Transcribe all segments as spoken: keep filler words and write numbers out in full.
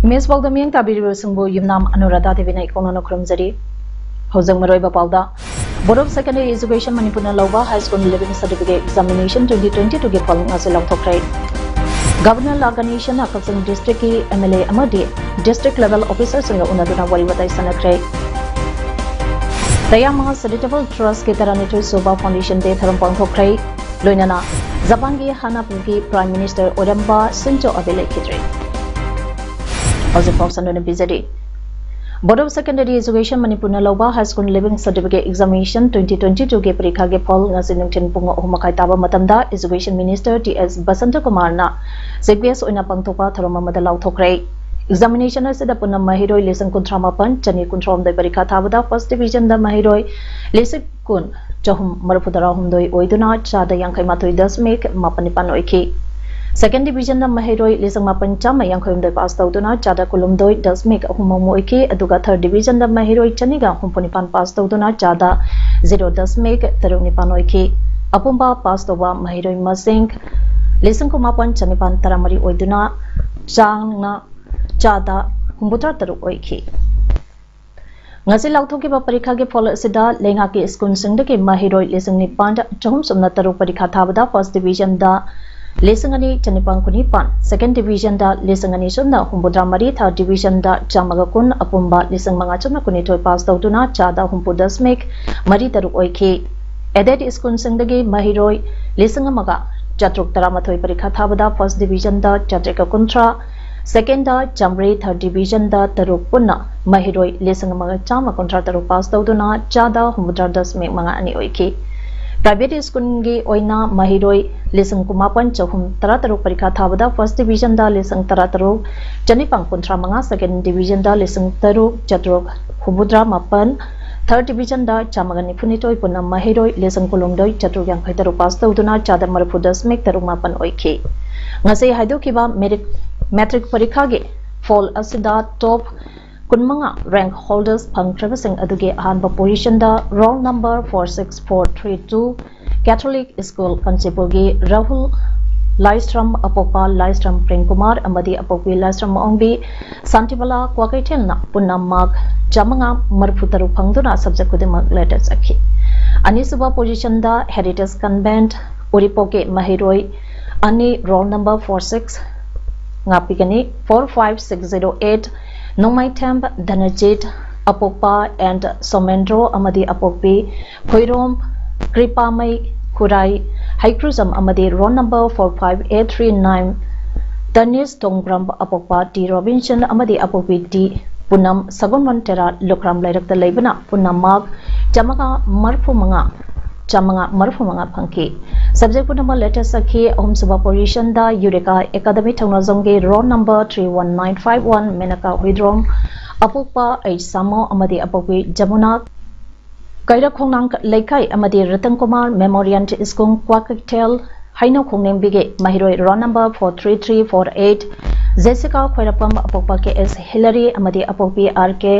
ꯃꯤꯁ ꯄꯥꯎꯗ ꯃꯤꯠꯌꯦꯡ ꯇꯥꯕꯤꯔꯤꯕꯁꯤꯡꯕꯨ ꯌꯨꯝꯅꯥꯝ ꯑꯅꯨꯔꯥꯙꯥ ꯗꯦꯕꯤꯅ ꯏꯀꯣꯛꯅꯅ ꯈꯨꯔꯨꯝꯖꯔꯤ꯫ ꯍꯧꯖꯤꯛ ꯃꯔꯨꯑꯣꯏꯕ ꯄꯥꯎꯗ, Board of Secondary Education ꯃꯅꯤꯄꯨꯔꯅ ꯂꯧꯕ High School Leaving Certificate Examination twenty twenty-two ꯒꯤ ꯐꯜ ꯉꯁꯤ ꯂꯥꯎꯊꯣꯛꯈ꯭ꯔꯦ꯫ Governor ꯂꯥ ꯒꯅꯦꯁꯟꯅ ꯀꯛꯆꯤꯡ district ꯀꯤ M L A ꯑꯃꯗꯤ district level officer ꯁꯤꯡꯒ ꯎꯅꯗꯨꯅ ꯋꯥꯔꯤ ꯋꯥꯇꯥꯏ ꯁꯥꯟꯅꯈ꯭ꯔꯦ꯫ ꯇꯌꯥꯃ Charitable Trust ꯀꯤ ꯇꯔꯥꯅꯤꯊꯣꯏ ꯁꯨꯕ Foundation Day ꯊꯧꯔꯝ ꯄꯥꯡꯊꯣꯛꯈ꯭ꯔꯦ꯫ ꯂꯣꯏꯅꯅ ꯖꯄꯥꯟꯒꯤ ꯍꯥꯟꯅꯒꯤ Prime Minister ꯑꯣꯏꯔꯝꯕ ꯁꯤꯟꯖꯣ ꯑꯕꯦ ꯂꯩꯈꯤꯗ꯭ꯔꯦ꯫ ꯍꯧꯖꯤꯛ ꯄꯥꯎ ꯁꯟꯗꯣꯛꯅ ꯄꯤꯖꯔꯤ꯫ Board of Secondary Education ꯃꯅꯤꯄꯨꯔꯅ ꯂꯧꯕ High School Leaving Certificate Examination twenty twenty-two ꯒꯤ ꯄꯔꯤꯈꯥꯒꯤ ꯐꯜ ꯉꯁꯤ ꯅꯨꯡꯊꯤꯜ ꯄꯨꯡ ꯑꯍꯨꯝ ꯃꯈꯥꯏ ꯇꯥꯕ ꯃꯇꯝꯗ Education Minister T S Basanta ꯀꯨꯃꯥꯔꯅ Chief Guest ꯑꯣꯏꯅ ꯄꯥꯡꯊꯣꯛꯄ ꯊꯧꯔꯝ ꯑꯃꯗ ꯂꯥꯎꯊꯣꯛꯈ꯭ꯔꯦ꯫ Examination ꯑꯁꯤꯗ ꯄꯨꯟꯅ ꯃꯍꯩꯔꯣꯏ ꯂꯤꯁꯤꯡ ꯀꯨꯟꯊ꯭ꯔꯥ ꯃꯥꯄꯟ ꯆꯅꯤ ꯀꯨꯟꯊ꯭ꯔꯥ ꯍꯨꯝꯗꯣꯏ ꯄꯔꯤꯈꯥ ꯊꯥꯕꯗ First Division ꯗ ꯃꯍꯩꯔꯣꯏ ꯂꯤꯁꯤꯡ ꯀꯨꯟ ꯆꯍꯨꯝ ꯃꯔꯤꯐꯨ ꯇꯔꯥ ꯍꯨꯝꯗꯣꯏ ꯑꯣꯏꯗꯨꯅ ꯆꯥꯗ ꯌꯥꯡꯈꯩ ꯃꯥꯊꯣꯏ ꯗꯁꯃꯤꯛ ꯃꯥꯄꯟ ꯅꯤꯄꯥꯟ ꯑꯣꯏꯈꯤ꯫ Second Division ꯗ ꯃꯍꯩꯔꯣꯏ ꯂꯤꯁꯤꯡ ꯃꯥꯄꯟ ꯆꯥꯝꯃ ꯌꯥꯡꯈꯩ ꯍꯨꯝꯗꯣꯏ pass ꯇꯧꯗꯨꯅ ꯆꯥꯗ ꯀꯨꯟꯍꯨꯝꯗꯣꯏ ꯗꯁꯃꯤꯛ ꯑꯍꯨꯝ ꯑꯃ ꯑꯣꯏꯈꯤ꯫ ꯑꯗꯨꯒ Third Division ꯗ ꯃꯍꯩꯔꯣꯏ ꯆꯅꯤꯒ ꯍꯨꯝꯐꯨ ꯅꯤꯄꯥꯟ pass ꯇꯧꯗꯨꯅ ꯆꯥꯗ zero ꯗꯁꯃꯤꯛ ꯇꯔꯨꯛ ꯅꯤꯄꯥꯟ ꯑꯣꯏꯈꯤ꯫ ꯑꯄꯨꯟꯕ pass ꯇꯧꯕ ꯃꯍꯩꯔꯣꯏ ꯃꯁꯤꯡ ꯂꯤꯁꯤꯡ ꯀꯨꯟꯃꯥꯄꯟ ꯆꯅꯤꯄꯥꯟ ꯇꯔꯥꯃꯔꯤ ꯑꯣꯏꯗꯨꯅ ꯆꯥꯡꯅ ꯆꯥꯗ ꯍꯨꯝꯐꯨꯇꯔꯥ ꯇꯔꯨꯛ ꯑꯣꯏꯈꯤ꯫ ꯉꯁꯤ ꯂꯥꯎꯊꯣꯛꯈꯤꯕ ꯄꯔꯤꯈꯥꯒꯤ ꯐꯜ ꯑꯁꯤꯗ ꯂꯩꯉꯥꯛꯀꯤ ꯁ꯭ꯀꯨꯜꯁꯤꯡꯗꯒꯤ ꯃꯍꯩꯔꯣꯏ ꯂꯤꯁꯤꯡ ꯅꯤꯄꯥꯟ ꯆꯍꯨꯝ ꯁꯨꯞꯅ ꯇꯔꯨꯛ ꯄꯔꯤꯈꯥ ꯊꯥꯕꯗ First Division ꯗ ꯂꯤꯁꯤꯡ ꯑꯅꯤ ꯆꯅꯤꯄꯥꯟ ꯀꯨꯟꯅꯤꯄꯥꯟ, Second Division ꯗ ꯂꯤꯁꯤꯡ ꯑꯅꯤ ꯁꯨꯞꯅ ꯍꯨꯝꯐꯨꯇꯔꯥ ꯃꯔꯤ, Third Division ꯗ ꯆꯥꯝꯃꯒ ꯀꯨꯟ, ꯑꯄꯨꯟꯕ ꯂꯤꯁꯤꯡ ꯃꯉꯥ ꯆꯥꯝꯃ ꯀꯨꯟꯅꯤꯊꯣꯏ pass ꯇꯧꯗꯨꯅ ꯆꯥꯗ ꯍꯨꯝꯐꯨ ꯗꯁꯃꯤꯛ ꯃꯔꯤ ꯇꯔꯨꯛ ꯑꯣꯏꯈꯤ꯫ Aided ꯁ꯭ꯀꯨꯜꯁꯤꯡꯗꯒꯤ ꯃꯍꯩꯔꯣꯏ ꯂꯤꯁꯤꯡ ꯑꯃꯒ ꯆꯥꯇ꯭ꯔꯨꯛ ꯇꯔꯥꯃꯥꯊꯣꯏ ꯄꯔꯤꯈꯥ ꯊꯥꯕꯗ First Division ꯗ ꯆꯥꯇ꯭ꯔꯦꯠꯀ ꯀꯨꯟꯊ꯭ꯔꯥ, Second ꯗ ꯆꯥꯃꯔꯤ, Third Division ꯗ ꯇꯔꯨꯛ, ꯄꯨꯟꯅ ꯃꯍꯩꯔꯣꯏ ꯂꯤꯁꯤꯡ ꯑꯃꯒ ꯆꯥꯝꯃ ꯀꯨꯟꯊ꯭ꯔꯥ ꯇꯔꯨꯛ pass ꯇꯧꯗꯨꯅ ꯆꯥꯗ ꯍꯨꯝꯐꯨꯇꯔꯥ ꯗꯁꯃꯤꯛ ꯃꯉꯥ ꯑꯅꯤ ꯑꯣꯏꯈꯤ꯫ Private schoolꯒꯤ ꯑꯣꯏꯅ ꯃꯍꯩꯔꯣꯏ ꯂꯤꯁꯤꯡ ꯀꯨꯟꯃꯥꯄꯟ ꯆꯍꯨꯝ ꯇꯔꯥꯇꯔꯨꯛ ꯄꯔꯤꯈꯥ ꯊꯥꯕꯗ first divisionꯗ ꯂꯤꯁꯤꯡ ꯇꯔꯥꯇꯔꯨꯛ ꯆꯅꯤꯄꯥꯟ ꯀꯨꯟꯊ꯭ꯔꯥ ꯃꯉꯥ, second divisionꯗ ꯂꯤꯁꯤꯡ ꯇꯔꯨꯛ ꯆꯥꯇ꯭ꯔꯨꯛ ꯍꯨꯝꯐꯨꯇꯔꯥ ꯃꯥꯄꯟ, third divisionꯗ ꯆꯥꯝꯃꯒ ꯅꯤꯐꯨꯅꯤꯊꯣꯏ, ꯄꯨꯟꯅ ꯃꯍꯩꯔꯣꯏ ꯂꯤꯁꯤꯡ ꯀꯨꯟꯍꯨꯝꯗꯣꯏ ꯆꯥꯇ꯭ꯔꯨꯛ ꯌꯥꯡꯈꯩ ꯇꯔꯨꯛ pass ꯇꯧꯗꯨꯅ ꯆꯥꯗ ꯃꯔꯤꯐꯨ ꯗꯁꯃꯤꯛ ꯇꯔꯨꯛ ꯃꯥꯄꯟ ꯑꯣꯏꯈꯤ꯫ ꯉꯁꯤ ꯍꯥꯏꯗꯣꯛꯈꯤꯕ ꯃꯦꯔꯤꯛ-, matric ꯄꯔꯤꯈꯥꯒꯤ poll ꯑꯁꯤꯗ top ꯀꯨꯟꯃꯉꯥ rank holders ꯐꯪꯈ꯭ꯔꯕꯁꯤꯡ ꯑꯗꯨꯒꯤ ꯑꯍꯥꯟꯕ positionꯗ roll number four six four three two Catholic School ꯀꯥꯟꯆꯤꯄꯨꯔꯒꯤ Rahul ꯂꯥꯏꯁ꯭ꯔꯝ, ꯑꯄꯣꯛꯄ ꯂꯥꯏꯁ꯭ꯔꯝ ꯄ꯭ꯔꯦꯝꯀꯨꯃꯥꯔ ꯑꯃꯗꯤ ꯑꯄꯣꯛꯄꯤ ꯂꯥꯏꯁ꯭ꯔꯝ ꯑꯣꯡꯕꯤ ꯁꯥꯟꯇꯤꯕꯂꯥ ꯀ꯭ꯋꯥꯀꯩꯊꯦꯜꯅ ꯄꯨꯟꯅ mark ꯆꯥꯝꯃꯉꯥ ꯃꯔꯤꯐꯨ ꯇꯔꯨꯛ ꯐꯪꯗꯨꯅ subject ꯈꯨꯗꯤꯡꯃꯛ letter ꯆꯠꯈꯤ꯫ ꯑꯅꯤꯁꯨꯕ positionꯗ Heritage Convent ꯎꯔꯤꯄꯣꯛꯀꯤ ꯃꯍꯩꯔꯣꯏ ꯑꯅꯤ roll number four six ꯉꯥꯛꯄꯤꯒꯅꯤ꯫ Four five six zero eight Nongmaithem ꯙꯅꯖꯤꯠ, ꯑꯄꯣꯛꯄ and Somendro ꯑꯃꯗꯤ ꯑꯄꯣꯛꯄꯤ ꯈꯣꯏꯔꯣꯝ ꯀ꯭ꯔꯤꯄꯥꯃꯩ ꯈꯨꯔꯥꯏ ꯍꯩꯀ꯭ꯔꯨꯖꯝ ꯑꯃꯗꯤ roll number four five eight three nine Tanish Tongbram, ꯑꯄꯣꯛꯄ ꯇꯤ ꯔꯣꯕꯤꯟꯁꯟ ꯑꯃꯗꯤ ꯑꯄꯣꯛꯄꯤ ꯇꯤ ꯄꯨꯅꯝ ꯁꯒꯣꯜꯕꯟ ꯇꯦꯔꯥ ꯂꯨꯈ꯭ꯔꯥꯝ ꯂꯩꯔꯛꯇ ꯂꯩꯕꯅ ꯄꯨꯟꯅ mark ꯆꯥꯝꯃꯉꯥ ꯃꯔꯤꯐꯨ ꯃꯉꯥ, ꯆꯥꯝꯃꯉꯥ ꯃꯔꯤꯐꯨ ꯃꯉꯥ ꯐꯪꯈꯤ꯫ Subject ꯄꯨꯝꯅꯃꯛ letter ꯆꯠꯈꯤ꯫ ꯑꯍꯨꯝꯁꯨꯕ positionꯗ ꯌꯨꯔꯦꯀꯥ ꯑꯦꯀꯥꯗꯃꯤ ꯊꯧꯅꯥꯖꯝꯒꯤ roll number three one nine five one Menaka Huidrom, ꯑꯄꯣꯛꯄ ꯑꯩꯆ ꯁꯥꯃꯣ ꯑꯃꯗꯤ ꯑꯄꯣꯛꯄꯤ ꯖꯃꯨꯅꯥ ꯀꯩꯔꯛꯈꯣꯡꯅꯥꯡ ꯂꯩꯀꯥꯏ ꯑꯃꯗꯤ ꯔꯇꯟ ꯀꯨꯃꯥꯔ Memorial School ꯀ꯭ꯋꯥꯀꯩꯊꯦꯜ ꯍꯩꯅꯧ ꯈꯣꯡꯅꯦꯝꯕꯤꯒꯤ ꯃꯍꯩꯔꯣꯏ roll number four three three four eight Jessica ꯈ꯭ꯋꯥꯏꯔꯥꯛꯄꯝ, ꯑꯄꯣꯛꯄ ꯀꯦ ꯑꯦꯁ ꯍꯤꯂꯔꯤ ꯑꯃꯗꯤ ꯑꯄꯣꯛꯄꯤ ꯑꯥꯔ ꯀꯦ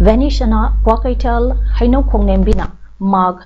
ꯚꯦꯅꯤꯁꯅꯥ ꯀ꯭ꯋꯥꯀꯩꯊꯦꯜ ꯍꯩꯅꯧ ꯈꯣꯡꯅꯦꯝꯕꯤꯅ mark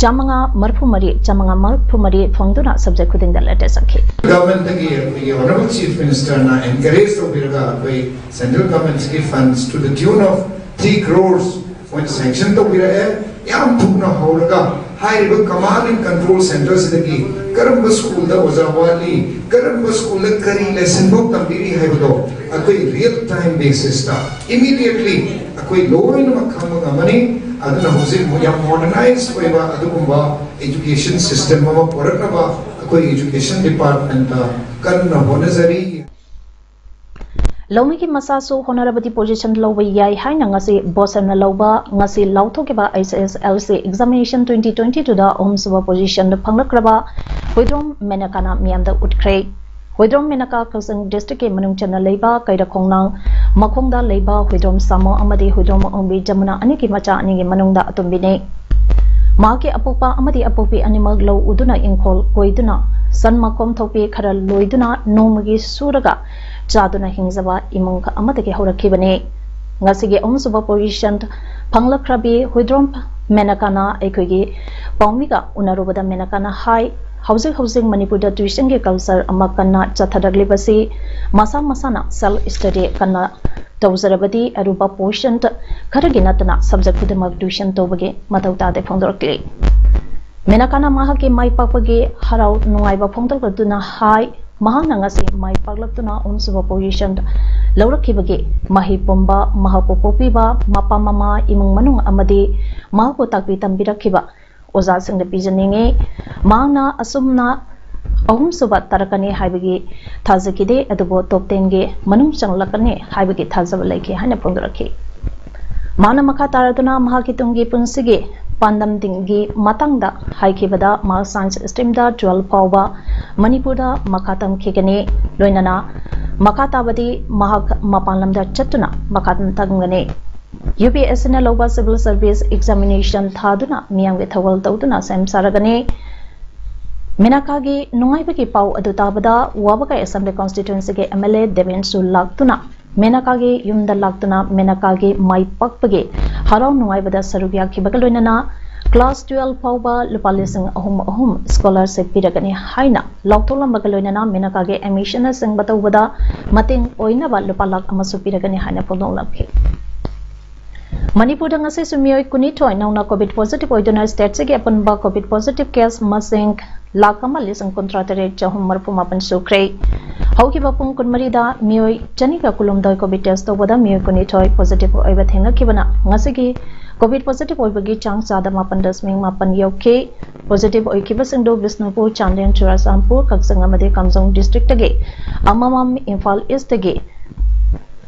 ꯆꯥꯝꯃꯉꯥ ꯃꯔꯤꯐꯨ ꯃꯔꯤ, ꯆꯥꯝꯃꯉꯥ ꯃꯔꯤꯐꯨ ꯃꯔꯤ ꯐꯪꯗꯨꯅ subject ꯈꯨꯗꯤꯡꯗ letter ꯆꯠꯈꯤ꯫ Governmentꯇꯒꯤ ꯑꯩꯈꯣꯏꯒꯤ Honourable Chief Ministerꯅ encourage ꯇꯧꯕꯤꯔꯒ ꯑꯩꯈꯣꯏ Central Governmentꯀꯤ funds to the tune of three crores ꯃꯣꯏꯅ sanction ꯇꯧꯕꯤꯔꯛꯑꯦ꯫ ꯌꯥꯝ ꯊꯨꯅ ꯍꯧꯔꯒ ꯍꯥꯏꯔꯤꯕ command and control centreꯁꯤꯗꯒꯤ ꯀꯔꯝꯕ schoolꯗ ꯑꯣꯖꯥ ꯋꯥꯠꯂꯤ, ꯀꯔꯝꯕ schoolꯗ ꯀꯔꯤ lesson book ꯇꯝꯕꯤꯔꯤ ꯍꯥꯏꯕꯗꯣ ꯑꯩꯈꯣꯏ real time basisꯇ immediately ꯑꯩꯈꯣꯏ ꯂꯣꯏꯅꯃꯛ ꯈꯪꯕ ꯉꯝꯃꯅꯤ꯫ ꯑꯗꯨꯅ ꯍꯧꯖꯤꯛ ꯌꯥꯝ modernize ꯑꯣꯏꯕ ꯑꯗꯨꯒꯨꯝꯕ education system ꯑꯃ ꯄꯨꯔꯛꯅꯕ ꯑꯩꯈꯣꯏ education departmentꯇ ꯀꯟꯅ ꯍꯣꯠꯅꯖꯔꯤ꯫ ꯂꯧꯃꯤꯒꯤ ꯃꯆꯥꯁꯨ ꯍꯣꯠꯅꯔꯕꯗꯤ position ꯂꯧꯕ ꯌꯥꯏ ꯍꯥꯏꯅ ꯉꯁꯤ ꯕꯣꯁꯟꯅ ꯂꯧꯕ ꯉꯁꯤ ꯂꯥꯎꯊꯣꯛꯈꯤꯕ H S L C examination twenty twenty two ꯗ ꯑꯍꯨꯝꯁꯨꯕ position ꯐꯪꯂꯛꯈ꯭ꯔꯕ ꯍꯨꯏꯗ꯭ꯔꯣꯝ ꯃꯦꯅꯀꯥꯅ ꯃꯤꯌꯥꯝꯗ ꯎꯠꯈ꯭ꯔꯦ꯫ ꯍꯨꯏꯗ꯭ꯔꯣꯝ ꯃꯦꯅꯀꯥ ꯀꯛꯆꯤꯡ district ꯀꯤ ꯃꯅꯨꯡ ꯆꯟꯅ ꯂꯩꯕ ꯀꯩꯔꯈꯣꯡꯅꯥꯡ ꯃꯈꯣꯡꯗ ꯂꯩꯕ ꯍꯨꯏꯗ꯭ꯔꯣꯝ ꯁꯥꯃꯣ ꯑꯃꯗꯤ ꯍꯨꯏꯗ꯭ꯔꯣꯝ ꯑꯣꯡꯕꯤ ꯖꯃꯨꯅꯥ ꯑꯅꯤꯒꯤ ꯃꯆꯥ ꯑꯅꯤꯒꯤ ꯃꯅꯨꯡꯗ ꯑꯇꯣꯝꯕꯤꯅꯤ꯫ ꯃꯍꯥꯛꯀꯤ ꯑꯄꯣꯛꯄ ꯑꯃꯗꯤ ꯑꯄꯣꯛꯄꯤ ꯑꯅꯤꯃꯛ ꯂꯧ ꯎꯗꯨꯅ ꯏꯪꯈꯣꯜ ꯀꯣꯏꯗꯨꯅ ꯁꯟ ꯃꯈꯣꯝ ꯊꯣꯛꯄꯤ ꯈꯔ ꯂꯣꯏꯗꯨꯅ ꯅꯣꯡꯃꯒꯤ ꯁꯨꯔꯒ ꯆꯥꯗꯨꯅ ꯍꯤꯡꯖꯕ ꯏꯃꯨꯡ ꯑꯃꯗꯒꯤ ꯍꯧꯔꯛꯈꯤꯕꯅꯤ꯫ ꯉꯁꯤꯒꯤ ꯑꯍꯨꯝꯁꯨꯕ position ꯐꯪꯂꯛꯈ꯭ꯔꯕꯤ ꯍꯨꯏꯗ꯭ꯔꯣꯝ ꯃꯦꯅꯀꯥꯅ ꯑꯩꯈꯣꯏꯒꯤ ꯄꯥꯎꯃꯤꯒ ꯎꯅꯔꯨꯕꯗ ꯃꯦꯅꯀꯥꯅ ꯍꯥꯏ, ꯍꯧꯖꯤꯛ ꯍꯧꯖꯤꯛ ꯃꯅꯤꯄꯨꯔꯗ tuition ꯒꯤ culture ꯑꯃ ꯀꯟꯅ ꯆꯠꯊꯔꯛꯂꯤꯕꯁꯤ ꯃꯁꯥ ꯃꯁꯥꯅ self study ꯀꯟꯅ ꯇꯧꯖꯔꯕꯗꯤ ꯑꯔꯨꯕ position ꯈꯔꯒꯤ ꯅꯠꯇꯅ subject ꯈꯨꯗꯤꯡꯃꯛ tuition ꯇꯧꯕꯒꯤ ꯃꯊꯧ ꯇꯥꯗꯦ ꯐꯣꯡꯗꯣꯔꯛꯂꯤ꯫ ꯃꯦꯅꯀꯥꯅ ꯃꯍꯥꯛꯀꯤ ꯃꯥꯏ ꯄꯥꯛꯄꯒꯤ ꯍꯔꯥꯎ ꯅꯨꯡꯉꯥꯏꯕ ꯐꯣꯡꯗꯣꯛꯂꯗꯨꯅ ꯍꯥꯏ, ꯃꯍꯥꯛꯅ ꯉꯁꯤ ꯃꯥꯏ ꯄꯥꯛꯂꯛꯇꯨꯅ ꯑꯍꯨꯝꯁꯨꯕ position ꯂꯧꯔꯛꯈꯤꯕꯒꯤ ꯃꯍꯩ ꯄꯨꯝꯕ ꯃꯍꯥꯛꯄꯨ ꯄꯣꯛꯄꯤꯕ ꯃꯄꯥ ꯃꯃꯥ, ꯏꯃꯨꯡ ꯃꯅꯨꯡ ꯑꯃꯗꯤ ꯃꯍꯥꯛꯄꯨ ꯇꯥꯛꯄꯤ ꯇꯝꯕꯤꯔꯛꯈꯤꯕ ꯑꯣꯖꯥꯁꯤꯡꯗ ꯄꯤꯖꯅꯤꯡꯏ꯫ ꯃꯍꯥꯛꯅ ꯑꯁꯨꯝꯅ ꯑꯍꯨꯝꯁꯨꯕ ꯇꯥꯔꯛꯀꯅꯤ ꯍꯥꯏꯕꯒꯤ ꯊꯥꯖꯈꯤꯗꯦ, ꯑꯗꯨꯕꯨ top ten ꯒꯤ ꯃꯅꯨꯡ ꯆꯪꯂꯛꯀꯅꯤ ꯍꯥꯏꯕꯒꯤ ꯊꯥꯖꯕ ꯂꯩꯈꯤ ꯍꯥꯏꯅ ꯐꯣꯡꯗꯣꯔꯛꯈꯤ꯫ ꯃꯍꯥꯛꯅ ꯃꯈꯥ ꯇꯥꯔꯗꯨꯅ ꯃꯍꯥꯛꯀꯤ ꯇꯨꯡꯒꯤ ꯄꯨꯟꯁꯤꯒꯤ ꯄꯥꯟꯗꯝꯁꯤꯡꯒꯤ ꯃꯇꯥꯡꯗ ꯍꯥꯏꯈꯤꯕꯗ ꯃꯍꯥꯛ science stream ꯗ twelve ꯐꯥꯎꯕ ꯃꯅꯤꯄꯨꯔꯗ ꯃꯈꯥ ꯇꯝꯈꯤꯒꯅꯤ꯫ ꯂꯣꯏꯅꯅ ꯃꯈꯥ ꯇꯥꯕꯗꯤ ꯃꯍꯥꯛ ꯃꯄꯥꯟ ꯂꯝꯗ ꯆꯠꯇꯨꯅ ꯃꯈꯥ ꯇꯝꯒꯅꯤ꯫ U P S C ꯅ ꯂꯧꯕ civil service examination ꯊꯥꯗꯨꯅ ꯃꯤꯌꯥꯝꯒꯤ ꯊꯧꯒꯜ ꯇꯧꯗꯨꯅ ꯁꯦꯝ ꯁꯥꯔꯒꯅꯤ꯫ ꯃꯦꯅꯀꯥꯒꯤ ꯅꯨꯡꯉꯥꯏꯕꯒꯤ ꯄꯥꯎ ꯑꯗꯨ ꯇꯥꯕꯗ ꯋꯥꯕꯒꯥꯏ assembly constituency ꯒꯤ M L A ꯗꯦꯕꯦꯟꯁꯨ ꯂꯥꯛꯇꯨꯅ ꯃꯦꯅꯀꯥꯒꯤ ꯌꯨꯝꯗ ꯂꯥꯛꯇꯨꯅ ꯃꯦꯅꯀꯥꯒꯤ ꯃꯥꯏ ꯄꯥꯛꯄꯒꯤ ꯍꯔꯥꯎ ꯅꯨꯡꯉꯥꯏꯕꯗ ꯁꯔꯨꯛ ꯌꯥꯈꯤꯕꯒ ꯂꯣꯏꯅꯅ class twelve ꯐꯥꯎꯕ ꯂꯨꯄꯥ ꯂꯤꯁꯤꯡ ꯑꯍꯨꯝ ꯑꯍꯨꯝ scholarship ꯄꯤꯔꯒꯅꯤ ꯍꯥꯏꯅ ꯂꯥꯎꯊꯣꯛꯂꯝꯕꯒ ꯂꯣꯏꯅꯅ ꯃꯦꯅꯀꯥꯒꯤ admission ꯅꯆꯤꯡꯕ ꯇꯧꯕꯗ ꯃꯇꯦꯡ ꯑꯣꯏꯅꯕ ꯂꯨꯄꯥ ꯂꯥꯈ ꯑꯃꯁꯨ ꯄꯤꯔꯒꯅꯤ ꯍꯥꯏꯅ ꯐꯣꯡꯗꯣꯛꯂꯛꯈꯤ꯫ ꯃꯅꯤꯄꯨꯔꯗ ꯉꯁꯤꯁꯨ ꯃꯤꯑꯣꯏ ꯀꯨꯟꯅꯤꯊꯣꯏ ꯅꯧꯅ COVID positive ꯑꯣꯏꯗꯨꯅ state ꯁꯤꯒꯤ ꯑꯄꯨꯟꯕ COVID positive case ꯃꯁꯤꯡ ꯂꯥꯈ ꯑꯃ ꯂꯤꯁꯤꯡ ꯀꯨꯟꯊ꯭ꯔꯥ ꯇꯔꯦꯠ ꯆꯍꯨꯝ ꯃꯔꯤꯐꯨ ꯃꯥꯄꯟ ꯁꯨꯈ꯭ꯔꯦ꯫ ꯍꯧꯈꯤꯕ ꯄꯨꯡ ꯀꯨꯟꯃꯔꯤꯗ ꯃꯤꯑꯣꯏ ꯆꯅꯤꯒ ꯀꯨꯟꯍꯨꯝꯗꯣꯏ COVID test ꯇꯧꯕꯗ ꯃꯤꯑꯣꯏ ꯀꯨꯟꯅꯤꯊꯣꯏ positive ꯑꯣꯏꯕ ꯊꯦꯡꯅꯈꯤꯕꯅ ꯉꯁꯤꯒꯤ COVID positive ꯑꯣꯏꯕꯒꯤ ꯆꯥꯡ ꯆꯥꯗ ꯃꯥꯄꯟ ꯗꯁꯃꯤꯛ ꯃꯥꯄꯟ ꯌꯧꯈꯤ꯫ Positive ꯑꯣꯏꯈꯤꯕꯁꯤꯡꯗꯨ ꯕꯤꯁꯅꯨꯄꯨꯔ, ꯆꯥꯟꯗꯦꯜ, ꯆꯨꯔꯥꯆꯥꯟꯄꯨꯔ, ꯀꯛꯆꯤꯡ ꯑꯃꯗꯤ ꯀꯥꯝꯖꯣꯡ district ꯇꯒꯤ ꯑꯃꯃꯝ, ꯏꯝꯐꯥꯜ East ꯇꯒꯤ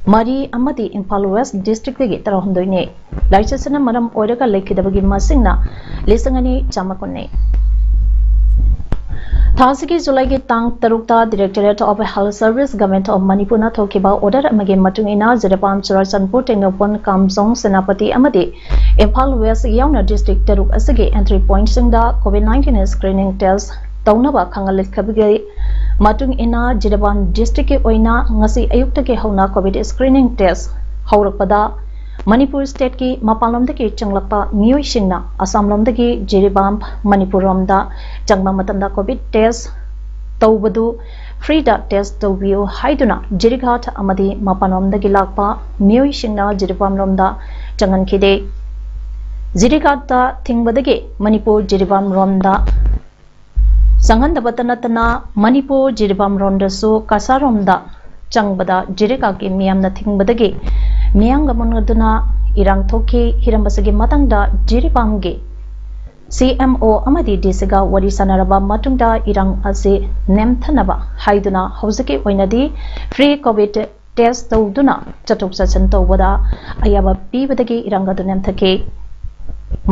ꯃꯔꯤ ꯑꯃꯗꯤ ꯏꯝꯐꯥꯜ ꯋꯦꯁ ꯗꯤꯁꯇ꯭ꯔꯤꯛꯇꯒꯤ ꯇꯔꯥꯍꯨꯝꯗꯣꯏꯅꯤ꯫ ꯂꯥꯏꯆꯠꯁꯤꯅ ꯃꯔꯝ ꯑꯣꯏꯔꯒ ꯂꯩꯈꯤꯗꯕꯒꯤ ꯃꯁꯤꯡꯅ ꯂꯤꯁꯤꯡ ꯑꯅꯤ ꯆꯥꯝꯃꯥꯄꯟꯅꯤ꯫ ꯊꯥ ꯑꯁꯤꯒꯤ ꯖꯨꯂꯥꯏꯒꯤ ꯇꯥꯡ ꯇꯔꯨꯛꯇ Directorate of Health Service, Government of ꯃꯅꯤꯄꯨꯔꯅ ꯊꯣꯛꯈꯤꯕ order ꯑꯃꯒꯤ ꯃꯇꯨꯡ ꯏꯟꯅ ꯖꯤꯔꯤꯕꯥꯝ, ꯆꯨꯔꯥꯆꯥꯟꯄꯨꯔ, ꯇꯦꯡꯅꯧꯄꯜ, ꯀꯥꯝꯖꯣꯡ, ꯁꯦꯅꯥꯄꯇꯤ ꯑꯃꯗꯤ ꯏꯝꯐꯥꯜ ꯋꯦꯁ ꯌꯥꯎꯅ district ꯇꯔꯨꯛ ꯑꯁꯤꯒꯤ entry pointꯁꯤꯡꯗ COVID nineteen screening test ꯇꯧꯅꯕ ꯈꯪꯍꯜꯂꯛꯈꯤꯕꯒꯤ ꯃꯇꯨꯡ ꯏꯟꯅ ꯖꯤꯔꯤꯕꯥꯝ districtꯀꯤ ꯑꯣꯏꯅ ꯉꯁꯤ ꯑꯌꯨꯛꯇꯒꯤ ꯍꯧꯅ COVID screening test ꯍꯧꯔꯛꯄꯗ ꯃꯅꯤꯄꯨꯔ stateꯀꯤ ꯃꯄꯥꯟꯂꯣꯝꯗꯒꯤ ꯆꯪꯂꯛꯄ ꯃꯤꯑꯣꯏꯁꯤꯡꯅ ꯑꯁꯥꯝꯂꯣꯝꯗꯒꯤ ꯖꯤꯔꯤꯕꯥꯝ ꯃꯅꯤꯄꯨꯔꯔꯣꯝꯗ ꯆꯪꯕ ꯃꯇꯝꯗ COVID test ꯇꯧꯕꯗꯨ freeꯗ test ꯇꯧꯕꯤꯌꯨ ꯍꯥꯏꯗꯨꯅ ꯖꯤꯔꯤꯘꯥꯠ ꯑꯃꯗꯤ ꯃꯄꯥꯟꯂꯣꯝꯗꯒꯤ ꯂꯥꯛꯄ ꯃꯤꯑꯣꯏꯁꯤꯡꯅ ꯖꯤꯔꯤꯕꯥꯝꯂꯣꯝꯗ ꯆꯪꯍꯟꯈꯤꯗꯦ꯫ ꯖꯤꯔꯤꯘꯥꯠꯇ ꯊꯤꯡꯕꯗꯒꯤ ꯃꯅꯤꯄꯨꯔ ꯖꯤꯔꯤꯕꯥꯝꯔꯣꯝꯗ ꯆꯪꯍꯟꯗꯕꯇ ꯅꯠꯇꯅ ꯃꯅꯤꯄꯨꯔ ꯖꯤꯔꯤꯕꯥꯝꯔꯣꯝꯗꯁꯨ ꯀꯁꯥꯔꯣꯝꯗ ꯆꯪꯕꯗ ꯖꯤꯔꯤꯘꯥꯠꯀꯤ ꯃꯤꯌꯥꯝꯅ ꯊꯤꯡꯕꯗꯒꯤ ꯃꯤꯌꯥꯝꯒ ꯃꯨꯟꯅꯗꯨꯅ ꯏꯔꯥꯡ ꯊꯣꯛꯈꯤ꯫ ꯍꯤꯔꯝ ꯑꯁꯤꯒꯤ ꯃꯇꯥꯡꯗ ꯖꯤꯔꯤꯕꯥꯝꯒꯤ CMO ꯑꯃꯗꯤ DCꯒ ꯋꯥꯔꯤ ꯁꯥꯟꯅꯔꯕ ꯃꯇꯨꯡꯗ ꯏꯔꯥꯡ ꯑꯁꯤ ꯅꯦꯝꯊꯅꯕ ꯍꯥꯏꯗꯨꯅ ꯍꯧꯖꯤꯛꯀꯤ ꯑꯣꯏꯅꯗꯤ free COVID test ꯇꯧꯗꯨꯅ ꯆꯠꯊꯣꯛ ꯆꯠꯁꯤꯟ ꯇꯧꯕꯗ ꯑꯌꯥꯕ ꯄꯤꯕꯗꯒꯤ ꯏꯔꯥꯡ ꯑꯗꯨ ꯅꯦꯝꯊꯈꯤ꯫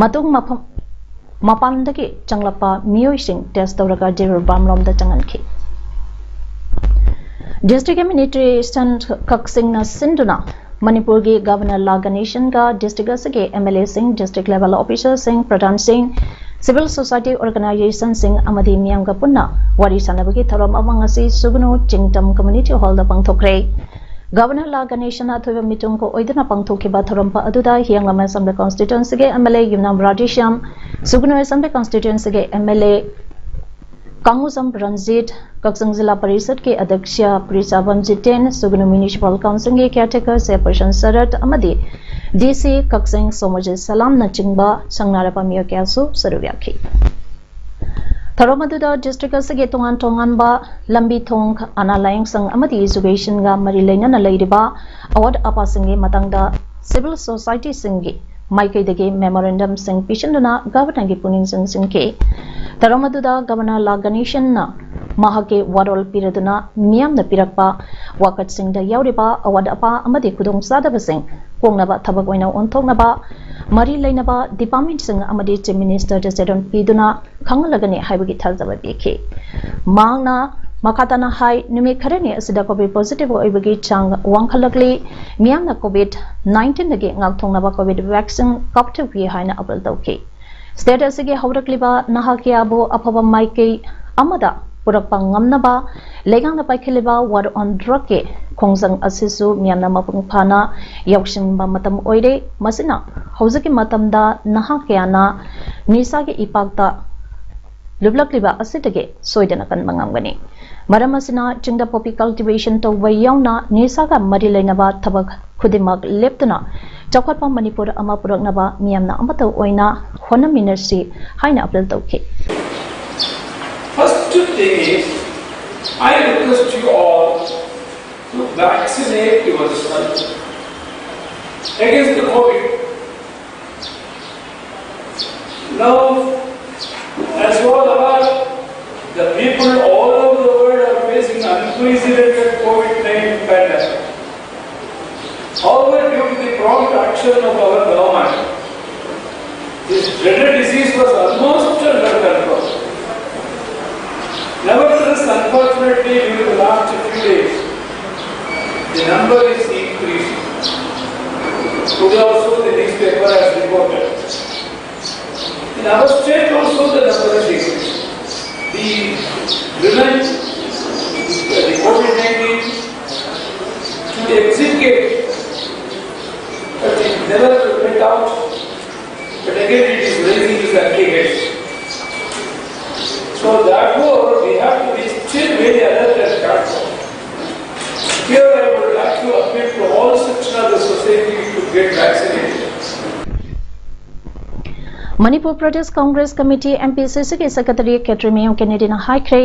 ꯃꯇꯨꯡ ꯃꯐꯝ ꯃꯄꯥꯟꯗꯒꯤ ꯆꯪꯂꯛꯄ ꯃꯤꯑꯣꯏꯁꯤꯡ test ꯇꯧꯔꯒ ꯖꯤꯔꯤꯕꯥꯝ ꯂꯣꯝꯗ ꯆꯪꯍꯟꯈꯤ꯫ District Administration ꯀꯛꯆꯤꯡꯅ ꯁꯤꯟꯗꯨꯅ ꯃꯅꯤꯄꯨꯔꯒꯤ Governor ꯂꯥ ꯒꯅꯦꯁꯟꯒ district ꯑꯁꯤꯒꯤ MLAꯁꯤꯡ, district level officialꯁꯤꯡ, ꯄ꯭ꯔꯙꯥꯟꯁꯤꯡ, civil society organizationꯁꯤꯡ ꯑꯃꯗꯤ ꯃꯤꯌꯥꯝꯒ ꯄꯨꯟꯅ ꯋꯥꯔꯤ ꯁꯥꯟꯅꯕꯒꯤ ꯊꯧꯔꯝ ꯑꯃ ꯉꯁꯤ ꯁꯨꯒꯅꯨ ꯆꯤꯡꯇꯝ Community Hallꯗ ꯄꯥꯡꯊꯣꯛꯈ꯭ꯔꯦ꯫ Governor ꯂꯥ ꯒꯅꯦꯁꯟꯅ ꯑꯊꯣꯏꯕ ꯃꯤꯇꯣꯡ ꯀꯣꯛꯑꯣꯏꯗꯨꯅ ꯄꯥꯡꯊꯣꯛꯈꯤꯕ ꯊꯧꯔꯝ ꯑꯗꯨꯗ ꯍꯤꯌꯥꯡꯂꯝ Assembly Constituencyꯒꯤ MLA ꯌꯨꯝꯅꯥꯝ ꯔꯥꯙꯦꯁ꯭ꯌꯥꯝ, ꯁꯨꯒꯅꯨ Assembly Constituencyꯒꯤ MLA ꯀꯥꯡꯉꯨꯖꯝ ꯔꯟꯖꯤꯠ, ꯀꯛꯆꯤꯡ ꯖꯤꯂꯥ ꯄꯔꯤꯁꯠꯀꯤ ꯑꯗ꯭ꯌꯛꯁ ꯄ꯭ꯔꯤꯆꯥꯕꯝ ꯖꯤꯇꯦꯟ, ꯁꯨꯒꯅꯨ Municipal Councilꯒꯤ caretaker chairperson ꯁꯔꯠ ꯑꯃꯗꯤ DC ꯀꯛꯆꯤꯡ ꯁꯣꯃꯣꯖꯤꯠ ꯁꯂꯥꯝꯅꯆꯤꯡꯕ ꯁꯪꯅꯔꯕ ꯃꯤꯑꯣꯏ ꯀꯌꯥꯁꯨ ꯁꯔꯨꯛ ꯌꯥꯈꯤ꯫ ꯊꯧꯔꯝ ꯑꯗꯨꯗ district ꯑꯁꯤꯒꯤ ꯇꯣꯉꯥꯟ ꯇꯣꯉꯥꯟꯕ ꯂꯝꯕꯤ ꯊꯣꯡ, ꯑꯅꯥ ꯂꯥꯌꯦꯡꯁꯪ ꯑꯃꯗꯤ educationꯒ ꯃꯔꯤ ꯂꯩꯅꯅ ꯂꯩꯔꯤꯕ ꯑꯋꯥꯠ ꯑꯄꯥꯁꯤꯡꯒꯤ ꯃꯇꯥꯡꯗ civil societyꯁꯤꯡꯒꯤ ꯃꯥꯏꯀꯩꯗꯒꯤ memorandumꯁꯤꯡ ꯄꯤꯁꯤꯟꯗꯨꯅ Governorꯒꯤ ꯄꯨꯛꯅꯤꯡ ꯆꯤꯡꯁꯤꯟꯈꯤ꯫ ꯊꯧꯔꯝ ꯑꯗꯨꯗ Governor ꯂꯥ ꯒꯅꯦꯁꯟꯅ ꯃꯍꯥꯛꯀꯤ ꯋꯥꯔꯣꯜ ꯄꯤꯔꯗꯨꯅ ꯃꯤꯌꯥꯝꯅ ꯄꯤꯔꯛꯄ ꯋꯥꯀꯠꯁꯤꯡꯗ ꯌꯥꯎꯔꯤꯕ ꯑꯋꯥꯠ ꯑꯄꯥ ꯑꯃꯗꯤ ꯈꯨꯗꯣꯡꯆꯥꯗꯕꯁꯤꯡ ꯀꯣꯛꯅꯕ ꯊꯕꯛ ꯑꯣꯏꯅ ꯑꯣꯟꯊꯣꯛꯅꯕ ꯃꯔꯤ ꯂꯩꯅꯕ departmentꯁꯤꯡ ꯑꯃꯗꯤ Chief Ministerꯗ ꯆꯦꯔꯣꯜ ꯄꯤꯗꯨꯅ ꯈꯪꯍꯜꯂꯒꯅꯤ ꯍꯥꯏꯕꯒꯤ ꯊꯥꯖꯕ ꯄꯤꯈꯤ꯫ ꯃꯍꯥꯛꯅ ꯃꯈꯥ ꯇꯥꯅ ꯍꯥꯏ, ꯅꯨꯃꯤꯠ ꯈꯔꯅꯤ ꯑꯁꯤꯗ COVID positive ꯑꯣꯏꯕꯒꯤ ꯆꯥꯡ ꯋꯥꯡꯈꯠꯂꯛꯂꯤ꯫ ꯃꯤꯌꯥꯝꯅ COVID nineteenꯗꯒꯤ ꯉꯥꯛꯊꯣꯛꯅꯕ COVID vaccine ꯀꯥꯞꯊꯣꯛꯄꯤꯌꯨ ꯍꯥꯏꯅ appeal ꯇꯧꯈꯤ꯫ State ꯑꯁꯤꯒꯤ ꯍꯧꯔꯛꯂꯤꯕ ꯅꯍꯥ ꯀꯌꯥꯕꯨ ꯑꯐꯕ ꯃꯥꯏꯀꯩ ꯑꯃꯗ ꯄꯨꯔꯛꯄ ꯉꯝꯅꯕ ꯂꯩꯉꯥꯛꯅ ꯄꯥꯏꯈꯠꯂꯤꯕ War on Drugꯀꯤ ꯈꯣꯡꯖꯪ ꯑꯁꯤꯁꯨ ꯃꯤꯌꯥꯝꯅ ꯃꯄꯨꯡ ꯐꯥꯅ ꯌꯥꯎꯁꯤꯟꯕ ꯃꯇꯝ ꯑꯣꯏꯔꯦ꯫ ꯃꯁꯤꯅ ꯍꯧꯖꯤꯛꯀꯤ ꯃꯇꯝꯗ ꯅꯍꯥ ꯀꯌꯥꯅ ꯅꯤꯁꯥꯒꯤ ꯏꯄꯥꯛꯇ ꯂꯨꯞꯂꯛꯂꯤꯕ ꯑꯁꯤꯗꯒꯤ ꯁꯣꯏꯗꯅ ꯀꯟꯕ ꯉꯝꯒꯅꯤ꯫ ꯃꯔꯝ ꯑꯁꯤꯅ ꯆꯤꯡꯗ poppy cultivation ꯇꯧꯕ ꯌꯥꯎꯅ ꯅꯤꯁꯥꯒ ꯃꯔꯤ ꯂꯩꯅꯕ ꯊꯕꯛ ꯈꯨꯗꯤꯡꯃꯛ ꯂꯦꯞꯇꯨꯅ ꯆꯥꯎꯈꯠꯄ ꯃꯅꯤꯄꯨꯔ ꯑꯃ ꯄꯨꯔꯛꯅꯕ ꯃꯤꯌꯥꯝꯅ ꯑꯃꯠꯇ ꯑꯣꯏꯅ ꯍꯣꯠꯅꯃꯤꯟꯅꯁꯤ ꯍꯥꯏꯅ appeal ꯇꯧꯈꯤ꯫ First thing is, I request you all to vaccinate yourself against the COVID. Now, as you all are aware, the people all over the world are facing unprecedented COVID nineteen pandemic. However, due to the prompt action of our government, this dreaded disease was almost under control. Nevertheless, unfortunately, during the last few days, the number is increasing. Today also the newspaper has reported. In our state also the number is increasing. The revenge, the COVID nineteen to the exit gate, but it never went out. But again it is raising its aggregates. So therefore we have to be still very alert and careful. Here I would like to appeal to all sections of the society to get vaccinated. Manipur Pradesh Congress Committee, MPCCꯒꯤ Secretary Khetremiyung Kennedyꯅ ꯍꯥꯏꯈ꯭ꯔꯦ,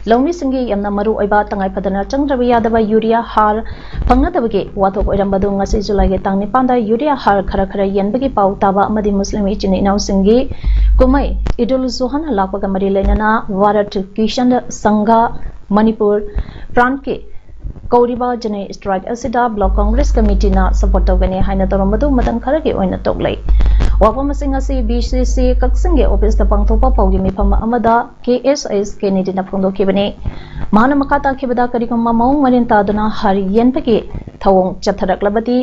ꯂꯧꯃꯤꯁꯤꯡꯒꯤ ꯌꯥꯝꯅ ꯃꯔꯨ ꯑꯣꯏꯕ ꯇꯉꯥꯏ ꯐꯗꯅ ꯆꯪꯗ꯭ꯔꯕ ꯌꯥꯗꯕ urea ꯍꯥꯔ ꯐꯪꯅꯗꯕꯒꯤ ꯋꯥꯊꯣꯛ ꯑꯣꯏꯔꯝꯕꯗꯨ ꯉꯁꯤ ꯖꯨꯂꯥꯏꯒꯤ ꯇꯥꯡ ꯅꯤꯄꯥꯟꯗ ꯌꯨꯔꯤꯌꯥ ꯍꯥꯔ ꯈꯔ ꯈꯔ ꯌꯦꯟꯕꯒꯤ ꯄꯥꯎ ꯇꯥꯕ ꯑꯃꯗꯤ ꯃꯨꯁꯂꯤꯝ ꯏꯆꯤꯟ ꯏꯅꯥꯎꯁꯤꯡꯒꯤ ꯀꯨꯝꯍꯩ ꯏꯗꯨꯜ ꯖꯨꯍꯥ ꯂꯥꯛꯄꯒ ꯃꯔꯤ ꯂꯩꯅꯅ ꯚꯥꯔꯠ ꯀꯤꯁꯥꯟ ꯁꯪꯘ ꯃꯅꯤꯄꯨꯔ ꯄ꯭ꯔꯥꯟꯠꯀꯤ ꯀꯧꯔꯤꯕ ꯖꯦꯅꯦꯔꯦꯜ ꯁ꯭ꯇ꯭ꯔꯥꯏꯛ ꯑꯁꯤꯗ ꯕ꯭ꯂꯣꯛ ꯀꯪꯒ꯭ꯔꯦꯁ ꯀꯃꯤꯇꯤꯅ ꯁꯄꯣꯔꯠ ꯇꯧꯒꯅꯤ ꯍꯥꯏꯅ ꯇꯧꯔꯝꯕꯗꯨ ꯃꯇꯝ ꯈꯔꯒꯤ ꯑꯣꯏꯅ ꯇꯣꯛꯂꯦ꯫ ꯋꯥꯐꯝ ꯑꯁꯤꯡ ꯑꯁꯤ ꯕꯤ ꯁꯤ ꯁꯤ ꯀꯛꯆꯤꯡꯒꯤ ꯑꯣꯐꯤꯁꯇ ꯄꯥꯡꯊꯣꯛꯄ ꯄꯥꯎꯒꯤ ꯃꯤꯐꯝ ꯑꯃꯗ ꯀꯦ ꯑꯦꯁ ꯑꯦꯁ ꯀꯦꯅꯦꯗꯤꯅ ꯐꯣꯡꯗꯣꯛꯈꯤꯕꯅꯤ꯫ ꯃꯍꯥꯛꯅ ꯃꯈꯥ ꯇꯥꯈꯤꯕꯗ, ꯀꯔꯤꯒꯨꯝꯕ ꯃꯑꯣꯡ ꯃꯔꯤꯟ ꯇꯥꯗꯅ ꯍꯥꯔ ꯌꯦꯟꯕꯒꯤ ꯊꯧꯑꯣꯡ ꯆꯠꯊꯔꯛꯂꯕꯗꯤ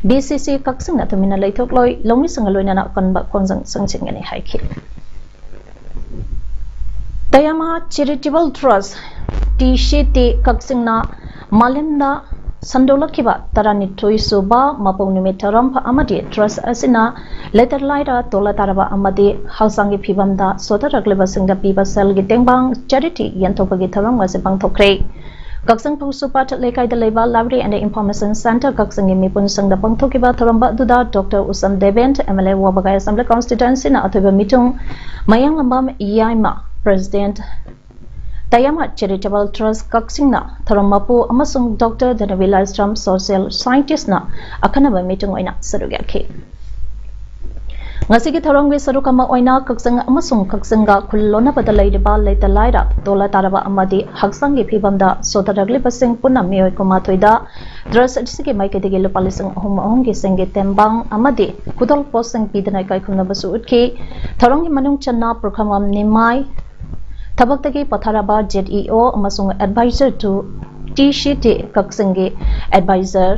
ꯕꯤ ꯁꯤ ꯁꯤ ꯀꯛꯆꯤꯡꯅ ꯇꯨꯃꯤꯟꯅ ꯂꯩꯊꯣꯛꯂꯣꯏ, ꯂꯧꯃꯤꯁꯤꯡꯒ ꯂꯣꯏꯅꯅ ꯑꯀꯟꯕ ꯈꯣꯡꯖꯪ ꯆꯪꯁꯤꯟꯒꯅꯤ ꯍꯥꯏꯈꯤ꯫ ꯇꯌꯥꯃꯥ ꯆꯦꯔꯤꯇꯦꯕꯜ ꯇ꯭ꯔꯁ, ꯇꯤ ꯁꯤ ꯇꯤ, ꯀꯛꯆꯤꯡꯅ ꯃꯥꯂꯦꯝꯗ ꯁꯟꯗꯣꯛꯂꯛꯈꯤꯕ ꯇꯔꯥꯅꯤꯊꯣꯏ ꯁꯨꯕ ꯃꯄꯣꯛ ꯅꯨꯃꯤꯠ ꯊꯧꯔꯝ ꯑꯃꯗꯤ ꯇ꯭ꯔꯁ ꯑꯁꯤꯅ ꯂꯩꯇ ꯂꯥꯏꯔ, ꯇꯣꯜꯂ ꯇꯥꯔꯕ ꯑꯃꯗꯤ ꯍꯛꯆꯥꯡꯒꯤ ꯐꯤꯕꯝꯗ ꯁꯣꯊꯔꯛꯂꯤꯕꯁꯤꯡꯗ ꯄꯤꯕ ꯁꯦꯜꯒꯤ ꯇꯦꯡꯕꯥꯡ ꯆꯦꯔꯤꯇꯤ ꯌꯦꯟꯊꯣꯛꯄꯒꯤ ꯊꯧꯔꯝ ꯑꯁꯤ ꯄꯥꯡꯊꯣꯛꯈ꯭ꯔꯦ꯫ ꯀꯛꯆꯤꯡ ꯄꯨꯡꯁꯨꯄꯥꯠ ꯂꯩꯀꯥꯏꯗ ꯂꯩꯕ Library and Information Centre ꯀꯛꯆꯤꯡꯒꯤ ꯃꯤꯄꯨꯟ ꯁꯪꯗ ꯄꯥꯡꯊꯣꯛꯈꯤꯕ ꯊꯧꯔꯝ ꯑꯗꯨꯗ doctor Usham Deben, M L A, ꯋꯥꯕꯒꯥꯏ ꯑꯦꯁꯦꯝꯕ꯭ꯂꯤ ꯀꯟꯁꯇꯤꯇ꯭ꯋꯦꯟꯁꯤꯅ ꯑꯊꯣꯏꯕ ꯃꯤꯊꯨꯡ, ꯃꯌꯥꯡꯂꯝꯕꯝ ꯌꯥꯏꯃ, ꯄ꯭ꯔꯦꯁꯤꯗꯦꯟꯠ, ꯇꯌꯥꯃ ꯆꯦꯔꯤꯇꯦꯕꯜ ꯇ꯭ꯔꯁ ꯀꯛꯆꯤꯡꯅ ꯊꯧꯔꯝ ꯃꯄꯨ ꯑꯃꯁꯨꯡ ꯗꯣꯛꯇꯔ ꯙꯅꯕꯤ ꯂꯥꯏꯁ꯭ꯔꯝ, ꯁꯣꯁꯤꯌꯦꯜ ꯁꯥꯏꯟꯇꯤꯁ꯭ꯠꯅ ꯑꯈꯟꯅꯕ ꯃꯤꯊꯨꯡ ꯑꯣꯏꯅ ꯁꯔꯨꯛ ꯌꯥꯈꯤ꯫ ꯉꯁꯤꯒꯤ ꯊꯧꯔꯝꯒꯤ ꯁꯔꯨꯛ ꯑꯃ ꯑꯣꯏꯅ ꯀꯛꯆꯤꯡ ꯑꯃꯁꯨꯡ ꯀꯛꯆꯤꯡꯒ ꯈꯨꯜ ꯂꯣꯟꯅꯕꯗ ꯂꯩꯔꯤꯕ ꯂꯩꯇ ꯂꯥꯏꯔ, ꯇꯣꯜꯂ ꯇꯥꯔꯕ ꯑꯃꯗꯤ ꯍꯛꯆꯥꯡꯒꯤ ꯐꯤꯕꯝꯗ ꯁꯣꯊꯔꯛꯂꯤꯕꯁꯤꯡ ꯄꯨꯟꯅ ꯃꯤꯑꯣꯏ ꯀꯨꯟꯃꯥꯊꯣꯏꯗ ꯇ꯭ꯔꯁ ꯑꯁꯤꯒꯤ ꯃꯥꯏꯀꯩꯗꯒꯤ ꯂꯨꯄꯥ ꯂꯤꯁꯤꯡ ꯑꯍꯨꯝ ꯑꯍꯨꯝꯒꯤ ꯁꯦꯟꯒꯤ ꯇꯦꯡꯕꯥꯡ ꯑꯃꯗꯤ ꯈꯨꯗꯣꯜꯄꯣꯠꯁꯤꯡ ꯄꯤꯗꯨꯅ ꯏꯀꯥꯏꯈꯨꯝꯅꯕꯁꯨ ꯎꯠꯈꯤ꯫ ꯊꯧꯔꯝꯒꯤ ꯃꯅꯨꯡ ꯆꯟꯅ ꯄꯨꯈ꯭ꯔꯝꯕꯝ ꯅꯤꯃꯥꯏ, ꯊꯕꯛꯇꯒꯤ ꯄꯣꯊꯥꯔꯕ ꯖꯦꯠ ꯏ ꯑꯣ ꯑꯃꯁꯨꯡ advisor to T C T ꯀꯛꯆꯤꯡꯒꯤ advisor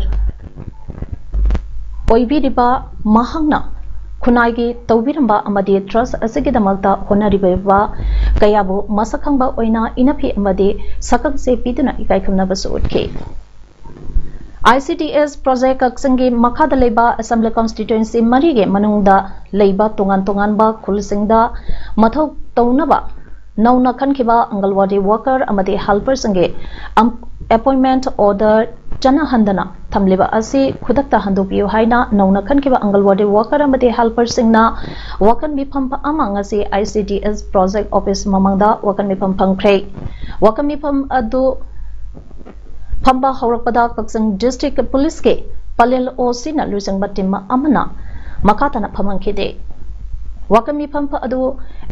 ꯑꯣꯏꯕꯤꯔꯤꯕ ꯃꯍꯥꯛꯅ ꯈꯨꯟꯅꯥꯏꯒꯤ ꯇꯧꯕꯤꯔꯝꯕ ꯑꯃꯗꯤ ꯇ꯭ꯔꯁ ꯑꯁꯤꯒꯤꯗꯃꯛꯇ ꯍꯣꯠꯅꯔꯤꯕ ꯀꯌꯥꯕꯨ ꯃꯁꯛ ꯈꯪꯕ ꯑꯣꯏꯅ ꯏꯅꯐꯤ ꯑꯃꯗꯤ ꯁꯛꯈꯪꯆꯦ ꯄꯤꯗꯨꯅ ꯏꯀꯥꯏꯈꯨꯝꯅꯕꯁꯨ ꯎꯠꯈꯤ꯫ I C D S project ꯀꯛꯆꯤꯡꯒꯤ ꯃꯈꯥꯗ ꯂꯩꯕ ꯑꯦꯁꯦꯝꯕ꯭ꯂꯤ ꯀꯟꯁꯇꯤꯇ꯭ꯋꯦꯟꯁꯤ ꯃꯔꯤꯒꯤ ꯃꯅꯨꯡꯗ ꯂꯩꯕ ꯇꯣꯉꯥꯟ ꯇꯣꯉꯥꯟꯕ ꯈꯨꯜꯁꯤꯡꯗ ꯃꯊꯧ ꯇꯧꯅꯕ ꯅꯧꯅ ꯈꯟꯈꯤꯕ ꯑꯪꯒꯜꯋꯥꯗꯤ ꯋꯥꯀꯔ ꯑꯃꯗꯤ ꯍꯦꯜꯄꯔꯁꯤꯡꯒꯤ ꯑꯝ-, ꯑꯦꯄꯣꯏꯟꯃꯦꯟꯠ ꯑꯣꯔꯗꯔ ꯆꯠꯅꯍꯟꯗꯅ ꯊꯝꯂꯤꯕ ꯑꯁꯤ ꯈꯨꯗꯛꯇ ꯍꯟꯗꯣꯛꯄꯤꯌꯨ ꯍꯥꯏꯅ ꯅꯧꯅ ꯈꯟꯈꯤꯕ ꯑꯪꯒꯜꯋꯥꯗꯤ ꯋꯥꯀꯔ ꯑꯃꯗꯤ ꯍꯦꯜꯄꯔꯁꯤꯡꯅ ꯋꯥꯀꯟ ꯃꯤꯐꯝ ꯑꯃ ꯉꯁꯤ ICDS ꯄ꯭ꯔꯣꯖꯦꯛ ꯑꯣꯐꯤꯁ ꯃꯃꯥꯡꯗ ꯋꯥꯀꯟ ꯃꯤꯐꯝ ꯐꯝꯈ꯭ꯔꯦ꯫ ꯋꯥꯀꯟ ꯃꯤꯐꯝ ꯑꯗꯨ ꯐꯝꯕ ꯍꯧꯔꯛꯄꯗ ꯀꯛꯆꯤꯡ ꯗꯤꯁꯇ꯭ꯔꯤꯛ ꯄꯨꯂꯤꯁꯀꯤ ꯄꯂꯦꯜ OCꯅ ꯂꯨꯆꯤꯡꯕ ꯇꯤꯝ ꯑꯃꯅ ꯃꯈꯥ ꯇꯥꯅ ꯐꯝꯍꯟꯈꯤꯗꯦ꯫ ꯋꯥꯀꯟ ꯃꯤꯐꯝ ꯑꯗꯨ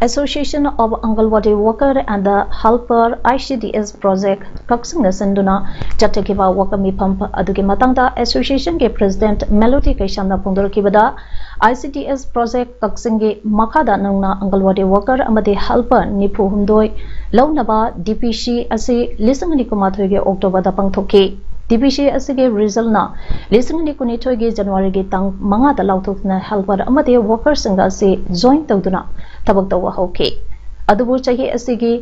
Association of Anganwadi Worker and Helper, ICDS Project, ꯀꯛꯆꯤꯡꯅ ꯁꯤꯟꯗꯨꯅ ꯆꯠꯊꯈꯤꯕ ꯋꯥꯀꯟ ꯃꯤꯐꯝ ꯑꯗꯨꯒꯤ ꯃꯇꯥꯡꯗ ꯑꯦꯁꯣꯁꯤꯌꯦꯁꯟꯒꯤ ꯄ꯭ꯔꯦꯁꯤꯗꯦꯟꯠ ꯃꯦꯂꯣꯗꯤ ꯀꯩꯁꯥꯝꯅ ꯐꯣꯡꯗꯣꯔꯛꯈꯤꯕꯗ, ICDS ꯄ꯭ꯔꯣꯖꯦꯛ ꯀꯛꯆꯤꯡꯒꯤ ꯃꯈꯥꯗ ꯅꯧꯅ ꯑꯪꯒꯜꯋꯥꯗꯤ ꯋꯥꯀꯔ ꯑꯃꯗꯤ ꯍꯦꯜꯄꯔ ꯅꯤꯐꯨ ꯍꯨꯝꯗꯣꯏ ꯂꯧꯅꯕ DPC ꯑꯁꯤ ꯂꯤꯁꯤꯡ ꯑꯅꯤ ꯀꯨꯟꯃꯥꯊꯣꯏꯒꯤ ꯑꯣꯛꯇꯣꯕꯔꯗ ꯄꯥꯡꯊꯣꯛꯈꯤ꯫ DPC ꯑꯁꯤꯒꯤ ꯔꯤꯖꯜꯅ ꯂꯤꯁꯤꯡ ꯑꯅꯤ ꯀꯨꯟꯅꯤꯊꯣꯏꯒꯤ ꯖꯅꯋꯥꯔꯤꯒꯤ ꯇꯥꯡ ꯃꯉꯥꯗ ꯂꯥꯎꯊꯣꯛꯇꯨꯅ ꯍꯦꯜꯄꯔ ꯑꯃꯗꯤ ꯋꯥꯀꯔꯁꯤꯡ ꯑꯁꯤ ꯖꯣꯏꯟ ꯇꯧꯗꯨꯅ ꯊꯕꯛ ꯇꯧꯕ ꯍꯧꯈꯤ꯫ ꯑꯗꯨꯕꯨ ꯆꯍꯤ ꯑꯁꯤꯒꯤ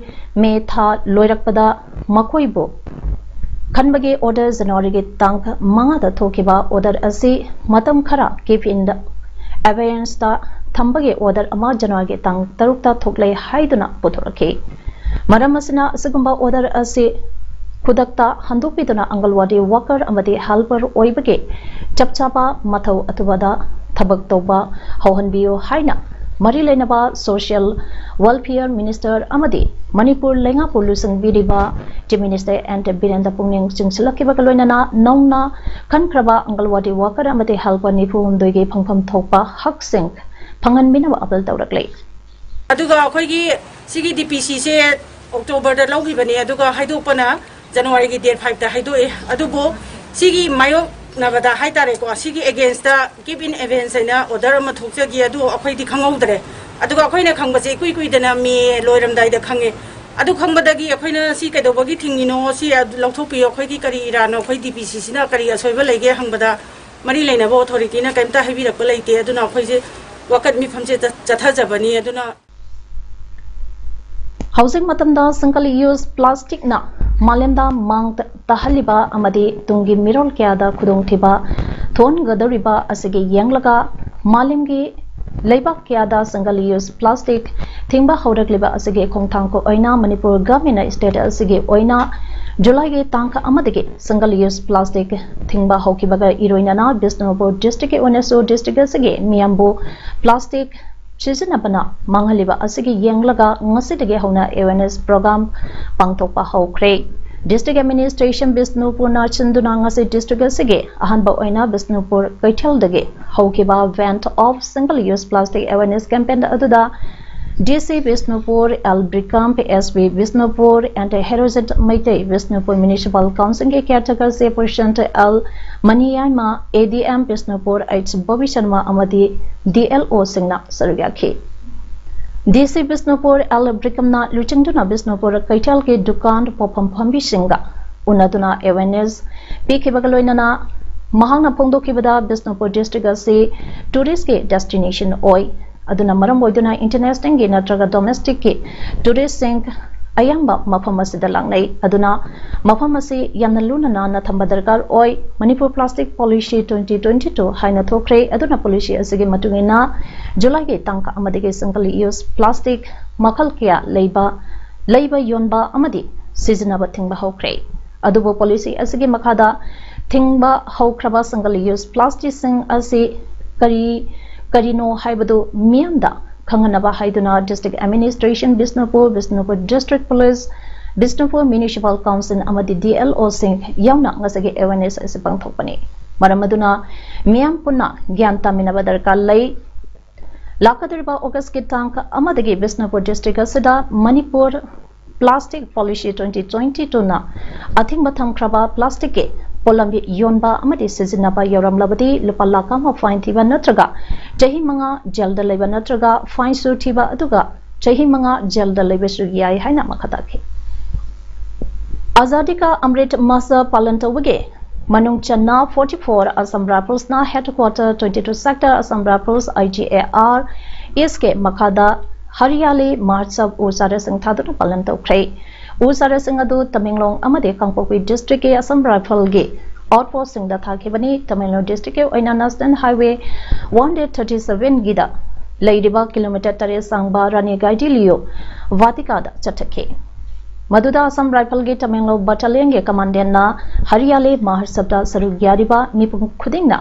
ꯃꯦ ꯊꯥ ꯂꯣꯏꯔꯛꯄꯗ ꯃꯈꯣꯏꯕꯨ ꯈꯟꯕꯒꯤ ꯑꯣꯔꯗꯔ ꯖꯅꯋꯥꯔꯤꯒꯤ ꯇꯥꯡ ꯃꯉꯥꯗ ꯊꯣꯛꯈꯤꯕ ꯑꯣꯔꯗꯔ ꯑꯁꯤ ꯃꯇꯝ ꯈꯔ keep in abeyance ꯊꯝꯕꯒꯤ ꯑꯣꯔꯗꯔ ꯑꯃ ꯖꯅꯋꯥꯔꯤꯒꯤ ꯇꯥꯡ ꯇꯔꯨꯛꯇ ꯊꯣꯛꯂꯦ ꯍꯥꯏꯗꯨꯅ ꯄꯨꯊꯣꯔꯛꯈꯤ꯫ ꯃꯔꯝ ꯑꯁꯤꯅ ꯑꯁꯤꯒꯨꯝꯕ ꯑꯣꯔꯗꯔ ꯑꯁꯤ ꯈꯨꯗꯛꯇ ꯍꯟꯗꯣꯛꯄꯤꯗꯨꯅ ꯑꯪꯒꯜꯋꯥꯗꯤ ꯋꯥꯀꯔ ꯑꯃꯗꯤ ꯍꯦꯜꯄꯔ ꯑꯣꯏꯕꯒꯤ ꯆꯞ ꯆꯥꯕ ꯃꯊꯧ ꯑꯊꯨꯕꯗ ꯊꯕꯛ ꯇꯧꯕ ꯍꯧꯍꯟꯕꯤꯌꯨ ꯍꯥꯏꯅ ꯃꯔꯤ ꯂꯩꯅꯕ ꯁꯣꯁꯤꯌꯦꯜ ꯋꯦꯜꯐꯤꯌꯔ ꯃꯤꯅꯤꯁꯇꯔ ꯑꯃꯗꯤ ꯃꯅꯤꯄꯨꯔ ꯂꯩꯉꯥꯛꯄꯨ ꯂꯨꯆꯤꯡꯕꯤꯔꯤꯕ ꯆꯤꯐ ꯃꯤꯅꯤꯁꯇꯔ ꯑꯦꯟ ꯕꯤꯔꯦꯟꯗ ꯄꯨꯛꯅꯤꯡ ꯆꯤꯡꯁꯤꯜꯂꯛꯈꯤꯕꯒ ꯂꯣꯏꯅꯅ ꯅꯧꯅ ꯈꯟꯈ꯭ꯔꯕ ꯑꯪꯒꯜꯋꯥꯗꯤ ꯋꯥꯀꯔ ꯑꯃꯗꯤ ꯍꯦꯜꯄꯔ ꯅꯤꯐꯨ ꯍꯨꯝꯗꯣꯏꯒꯤ ꯐꯪꯐꯝ ꯊꯣꯛꯄ ꯍꯛꯁꯤꯡ ꯐꯪꯍꯟꯕꯤꯅꯕ ꯑꯄꯤꯜ ꯇꯧꯔꯛꯂꯤ꯫ ꯑꯗꯨꯒ ꯑꯩꯈꯣꯏꯒꯤ ꯁꯤꯒꯤ DPCꯁꯦ ꯑꯣꯛꯇꯣꯕꯔꯗ ꯂꯧꯈꯤꯕꯅꯦ, ꯑꯗꯨꯒ ꯍꯥꯏꯗꯣꯛꯄꯅ ꯖꯅꯋꯥꯔꯤꯒꯤ date fiveꯇ ꯍꯥꯏꯗꯣꯛꯑꯦ꯫ ꯑꯗꯨꯕꯨ ꯁꯤꯒꯤ ꯃꯥꯌꯣꯛꯅꯕꯗ ꯍꯥꯏꯇꯥꯔꯦꯀꯣ, ꯁꯤꯒꯤ againstꯇ keep in abeyance ꯍꯥꯏꯅ ꯑꯣꯔꯗꯔ ꯑꯃ ꯊꯣꯛꯆꯈꯤ, ꯑꯗꯨ ꯑꯩꯈꯣꯏꯗꯤ ꯈꯪꯍꯧꯗ꯭ꯔꯦ꯫ ꯑꯗꯨꯒ ꯑꯩꯈꯣꯏꯅ ꯈꯪꯕꯁꯦ ꯏꯀꯨꯏ ꯀꯨꯏꯗꯅ ꯃꯦ ꯂꯣꯏꯔꯝꯗꯥꯏꯗ ꯈꯪꯉꯦ꯫ ꯑꯗꯨ ꯈꯪꯕꯗꯒꯤ ꯑꯩꯈꯣꯏꯅ ꯁꯤ ꯀꯩꯗꯧꯕꯒꯤ ꯊꯤꯡꯉꯤꯅꯣ, ꯁꯤ ꯂꯧꯊꯣꯛꯄꯤꯌꯣ, ꯑꯩꯈꯣꯏꯒꯤ ꯀꯔꯤ ꯏꯔꯥꯅꯣ, ꯑꯩꯈꯣꯏ DPCꯁꯤꯅ ꯀꯔꯤ ꯑꯁꯣꯏꯕ ꯂꯩꯒꯦ ꯍꯪꯕꯗ ꯃꯔꯤ ꯂꯩꯅꯕ ꯑꯣꯊꯣꯔꯤꯇꯤꯅ ꯀꯩꯝꯇ ꯍꯥꯏꯕꯤꯔꯛꯄ ꯂꯩꯇꯦ꯫ ꯑꯗꯨꯅ ꯑꯩꯈꯣꯏꯁꯦ ꯋꯥꯀꯠ ꯃꯤꯐꯝꯁꯦ ꯆꯠ-, ꯆꯠꯊꯖꯕꯅꯤ꯫ ꯑꯗꯨꯅ ꯍꯧꯖꯤꯛ ꯃꯇꯝꯗ single use plasticꯅ ꯃꯥꯂꯦꯝꯗ ꯃꯥꯡ ꯇ-, ꯇꯥꯍꯜꯂꯤꯕ ꯑꯃꯗꯤ ꯇꯨꯡꯒꯤ ꯃꯤꯔꯣꯜ ꯀꯌꯥꯗ ꯈꯨꯗꯣꯡꯊꯤꯕ ꯊꯣꯛꯍꯟꯒꯗꯧꯔꯤꯕ ꯑꯁꯤꯒꯤ ꯌꯦꯡꯂꯒ ꯃꯥꯂꯦꯝꯒꯤ ꯂꯩꯕꯥꯛ ꯀꯌꯥꯗ single use plastic ꯊꯤꯡꯕ ꯍꯧꯔꯛꯂꯤꯕ ꯑꯁꯤꯒꯤ ꯈꯣꯡꯊꯥꯡ ꯑꯣꯏꯅ ꯃꯅꯤꯄꯨꯔ governmentꯅ state ꯑꯁꯤꯒꯤ ꯑꯣꯏꯅ ꯖꯨꯂꯥꯏꯒꯤ ꯇꯥꯡ ꯑꯃꯗꯒꯤ single use plastic ꯊꯤꯡꯕ ꯍꯧꯈꯤꯕꯒ ꯏꯔꯣꯏꯅꯅ ꯕꯤꯁꯅꯨꯄꯨꯔ district ꯀꯤ ꯑꯣꯏꯅꯁꯨ district ꯑꯁꯤꯒꯤ ꯃꯤꯌꯥꯝꯕꯨ plastic ꯁꯤꯖꯤꯟꯅꯕꯅ ꯃꯥꯡꯍꯜꯂꯤꯕ ꯑꯁꯤꯒꯤ ꯌꯦꯡꯂꯒ ꯉꯁꯤꯗꯒꯤ ꯍꯧꯅ awareness program ꯄꯥꯡꯊꯣꯛꯄ ꯍꯧꯈ꯭ꯔꯦ꯫ District administration ꯕꯤꯁꯅꯨꯄꯨꯔꯅ ꯁꯤꯟꯗꯨꯅ ꯉꯁꯤ district ꯑꯁꯤꯒꯤ ꯑꯍꯥꯟꯕ ꯑꯣꯏꯅ ꯕꯤꯁꯅꯨꯄꯨꯔ ꯀꯩꯊꯦꯜꯗꯒꯤ ꯍꯧꯈꯤꯕ ban of single use plastic awareness campaign ꯑꯗꯨꯗ D C Bishnupur, L ꯕ꯭ꯔꯤꯀꯝ, S P Bishnupur and Heroes Meitei Bishnupur Municipal Council ꯒꯤ caretaker chairperson L ꯃꯅꯤꯌꯥꯏꯃ, A D M Bishnupur H Bobby Sharma ꯑꯃꯗꯤ D L O ꯁꯤꯡꯅ ꯁꯔꯨꯛ ꯌꯥꯈꯤ꯫ D C ꯕꯤꯁꯅꯨꯄꯨꯔ L ꯕ꯭ꯔꯤꯀꯝꯅ ꯂꯨꯆꯤꯡꯗꯨꯅ ꯕꯤꯁꯅꯨꯄꯨꯔ ꯀꯩꯊꯦꯜꯒꯤ ꯗꯨꯀꯥꯟ ꯄꯣꯠꯐꯝ ꯐꯝꯕꯤꯁꯤꯡꯒ ꯎꯅꯗꯨꯅ awareness ꯄꯤꯈꯤꯕꯒ ꯂꯣꯏꯅꯅ ꯃꯍꯥꯛꯅ ꯐꯣꯡꯗꯣꯛꯈꯤꯕꯗ ꯕꯤꯁꯅꯨꯄꯨꯔ district ꯑꯁꯤ tourist ꯀꯤ destination ꯑꯣꯏ꯫ ꯑꯗꯨꯅ ꯃꯔꯝ ꯑꯣꯏꯗꯨꯅ international ꯒꯤ ꯅꯠꯇ꯭ꯔꯒ domestic ꯀꯤ tourist ꯁꯤꯡ ꯑꯌꯥꯝꯕ ꯃꯐꯝ ꯑꯁꯤꯗ ꯂꯥꯛꯅꯩ꯫ ꯑꯗꯨꯅ ꯃꯐꯝ ꯑꯁꯤ ꯌꯥꯝꯅ ꯂꯨꯅ ꯅꯥꯟꯅ ꯊꯝꯕ ꯗꯔꯀꯥꯔ ꯑꯣꯏ꯫ Manipur plastic policy twenty twenty two ꯍꯥꯏꯅ ꯊꯣꯛꯈ꯭ꯔꯦ꯫ ꯑꯗꯨꯅ policy ꯑꯁꯤꯒꯤ ꯃꯇꯨꯡ ꯏꯟꯅ ꯖꯨꯂꯥꯏꯒꯤ ꯇꯥꯡ ꯑꯃꯗꯒꯤ single use plastic ꯃꯈꯜ ꯀꯌꯥ ꯂꯩꯕ, ꯂꯩꯕ ꯌꯣꯟꯕ ꯑꯃꯗꯤ ꯁꯤꯖꯤꯟꯅꯕ ꯊꯤꯡꯕ ꯍꯧꯈ꯭ꯔꯦ꯫ ꯑꯗꯨꯕꯨ policy ꯑꯁꯤꯒꯤ ꯃꯈꯥꯗ ꯊꯤꯡꯕ ꯍꯧꯈ꯭ꯔꯕ single use plastic ꯁꯤꯡ ꯑꯁꯤ ꯀꯔꯤ ꯀꯔꯤꯅꯣ ꯍꯥꯏꯕꯗꯨ ꯃꯤꯌꯥꯝꯗ ꯈꯪꯍꯟꯅꯕ ꯍꯥꯏꯗꯨꯅ district administration Bishnupur, Bishnupur district police, Bishnupur Municipal Council ꯑꯃꯗꯤ D L O ꯁꯤꯡ ꯌꯥꯎꯅ ꯉꯁꯤꯒꯤ awareness ꯑꯁꯤ ꯄꯥꯡꯊꯣꯛꯄꯅꯤ꯫ ꯃꯔꯝ ꯑꯗꯨꯅ ꯃꯤꯌꯥꯝ ꯄꯨꯟꯅ ꯒ꯭ꯌꯥꯟ ꯇꯥꯃꯤꯟꯅꯕ ꯗꯔꯀꯥꯔ ꯂꯩ꯫ ꯂꯥꯛꯀꯗꯧꯔꯤꯕ August ꯀꯤ ꯇꯥꯡ ꯑꯃꯗꯒꯤ ꯕꯤꯁꯅꯨꯄꯨꯔ district ꯑꯁꯤꯗ Manipur plastic policy twenty twenty two ꯅ ꯑꯊꯤꯡꯕ ꯊꯝꯈ꯭ꯔꯕ plastic ꯀꯤ ꯄꯣꯠꯂꯝ ꯌꯣꯟꯕ ꯑꯃꯗꯤ ꯁꯤꯖꯤꯟꯅꯕ ꯌꯥꯎꯔꯝꯂꯕꯗꯤ ꯂꯨꯄꯥ ꯂꯥꯈ ꯑꯃ fine ꯊꯤꯕ ꯅꯠꯇ꯭ꯔꯒ ꯆꯍꯤ ꯃꯉꯥ jail ꯗ ꯂꯩꯕ ꯅꯠꯇ꯭ꯔꯒ fine ꯁꯨ ꯊꯤꯕ ꯑꯗꯨꯒ ꯆꯍꯤ ꯃꯉꯥ jail ꯗ ꯂꯩꯕꯁꯨ ꯌꯥꯏ ꯍꯥꯏꯅ ꯃꯈꯥ ꯇꯥꯈꯤ꯫ ꯑꯖꯥꯗꯤ ꯀꯥ ꯑꯃ꯭ꯔꯤꯠ ꯃꯍꯣꯠꯁꯕ ꯄꯥꯂꯟ ꯇꯧꯕꯒꯤ ꯃꯅꯨꯡ ꯆꯟꯅ forty four Assam Rifles ꯅ headquarter twenty two sector Assam Rifles I G A R East ꯀꯤ ꯃꯈꯥꯗ ꯍꯔꯤꯌꯥꯂꯤ ꯃꯍꯣꯠꯁꯕ ꯎ ꯆꯥꯔꯥꯁꯤꯡ ꯊꯥꯗꯨꯅ ꯄꯥꯂꯟ ꯇꯧꯈ꯭ꯔꯦ꯫ ꯎ ꯆꯥꯔꯥꯁꯤꯡ ꯑꯗꯨ ꯇꯃꯦꯡꯂꯣꯡ ꯑꯃꯗꯤ ꯀꯥꯡꯄꯣꯛꯄꯤ district ꯀꯤ Assam Rifles ꯒꯤ outpost ꯁꯤꯡꯗ ꯊꯥꯈꯤꯕꯅꯤ꯫ ꯇꯃꯦꯡꯂꯣꯡ district ꯀꯤ ꯑꯣꯏꯅ National Highway one thirty seven ꯒꯤꯗ ꯂꯩꯔꯤꯕ kilometre ꯇꯔꯦꯠ ꯁꯥꯡꯕ ꯔꯥꯅꯤ ꯒꯥꯏꯗꯤꯟꯂꯤꯌꯨ ꯚꯥꯇꯤꯀꯥꯗ ꯆꯠꯊꯈꯤ꯫ ꯃꯗꯨꯗ ꯑꯁꯥꯝ ꯔꯥꯏꯐꯜꯒꯤ ꯇꯃꯦꯡꯂꯣꯡ ꯕꯠꯇꯥꯂꯤꯌꯟꯒꯤ ꯀꯃꯥꯟꯗꯦꯟꯅ ꯍꯔꯤꯌꯥꯂꯤ ꯃꯍꯣꯠꯁꯕꯗ ꯁꯔꯨꯛ ꯌꯥꯔꯤꯕ ꯃꯤꯄꯨꯝ ꯈꯨꯗꯤꯡꯅ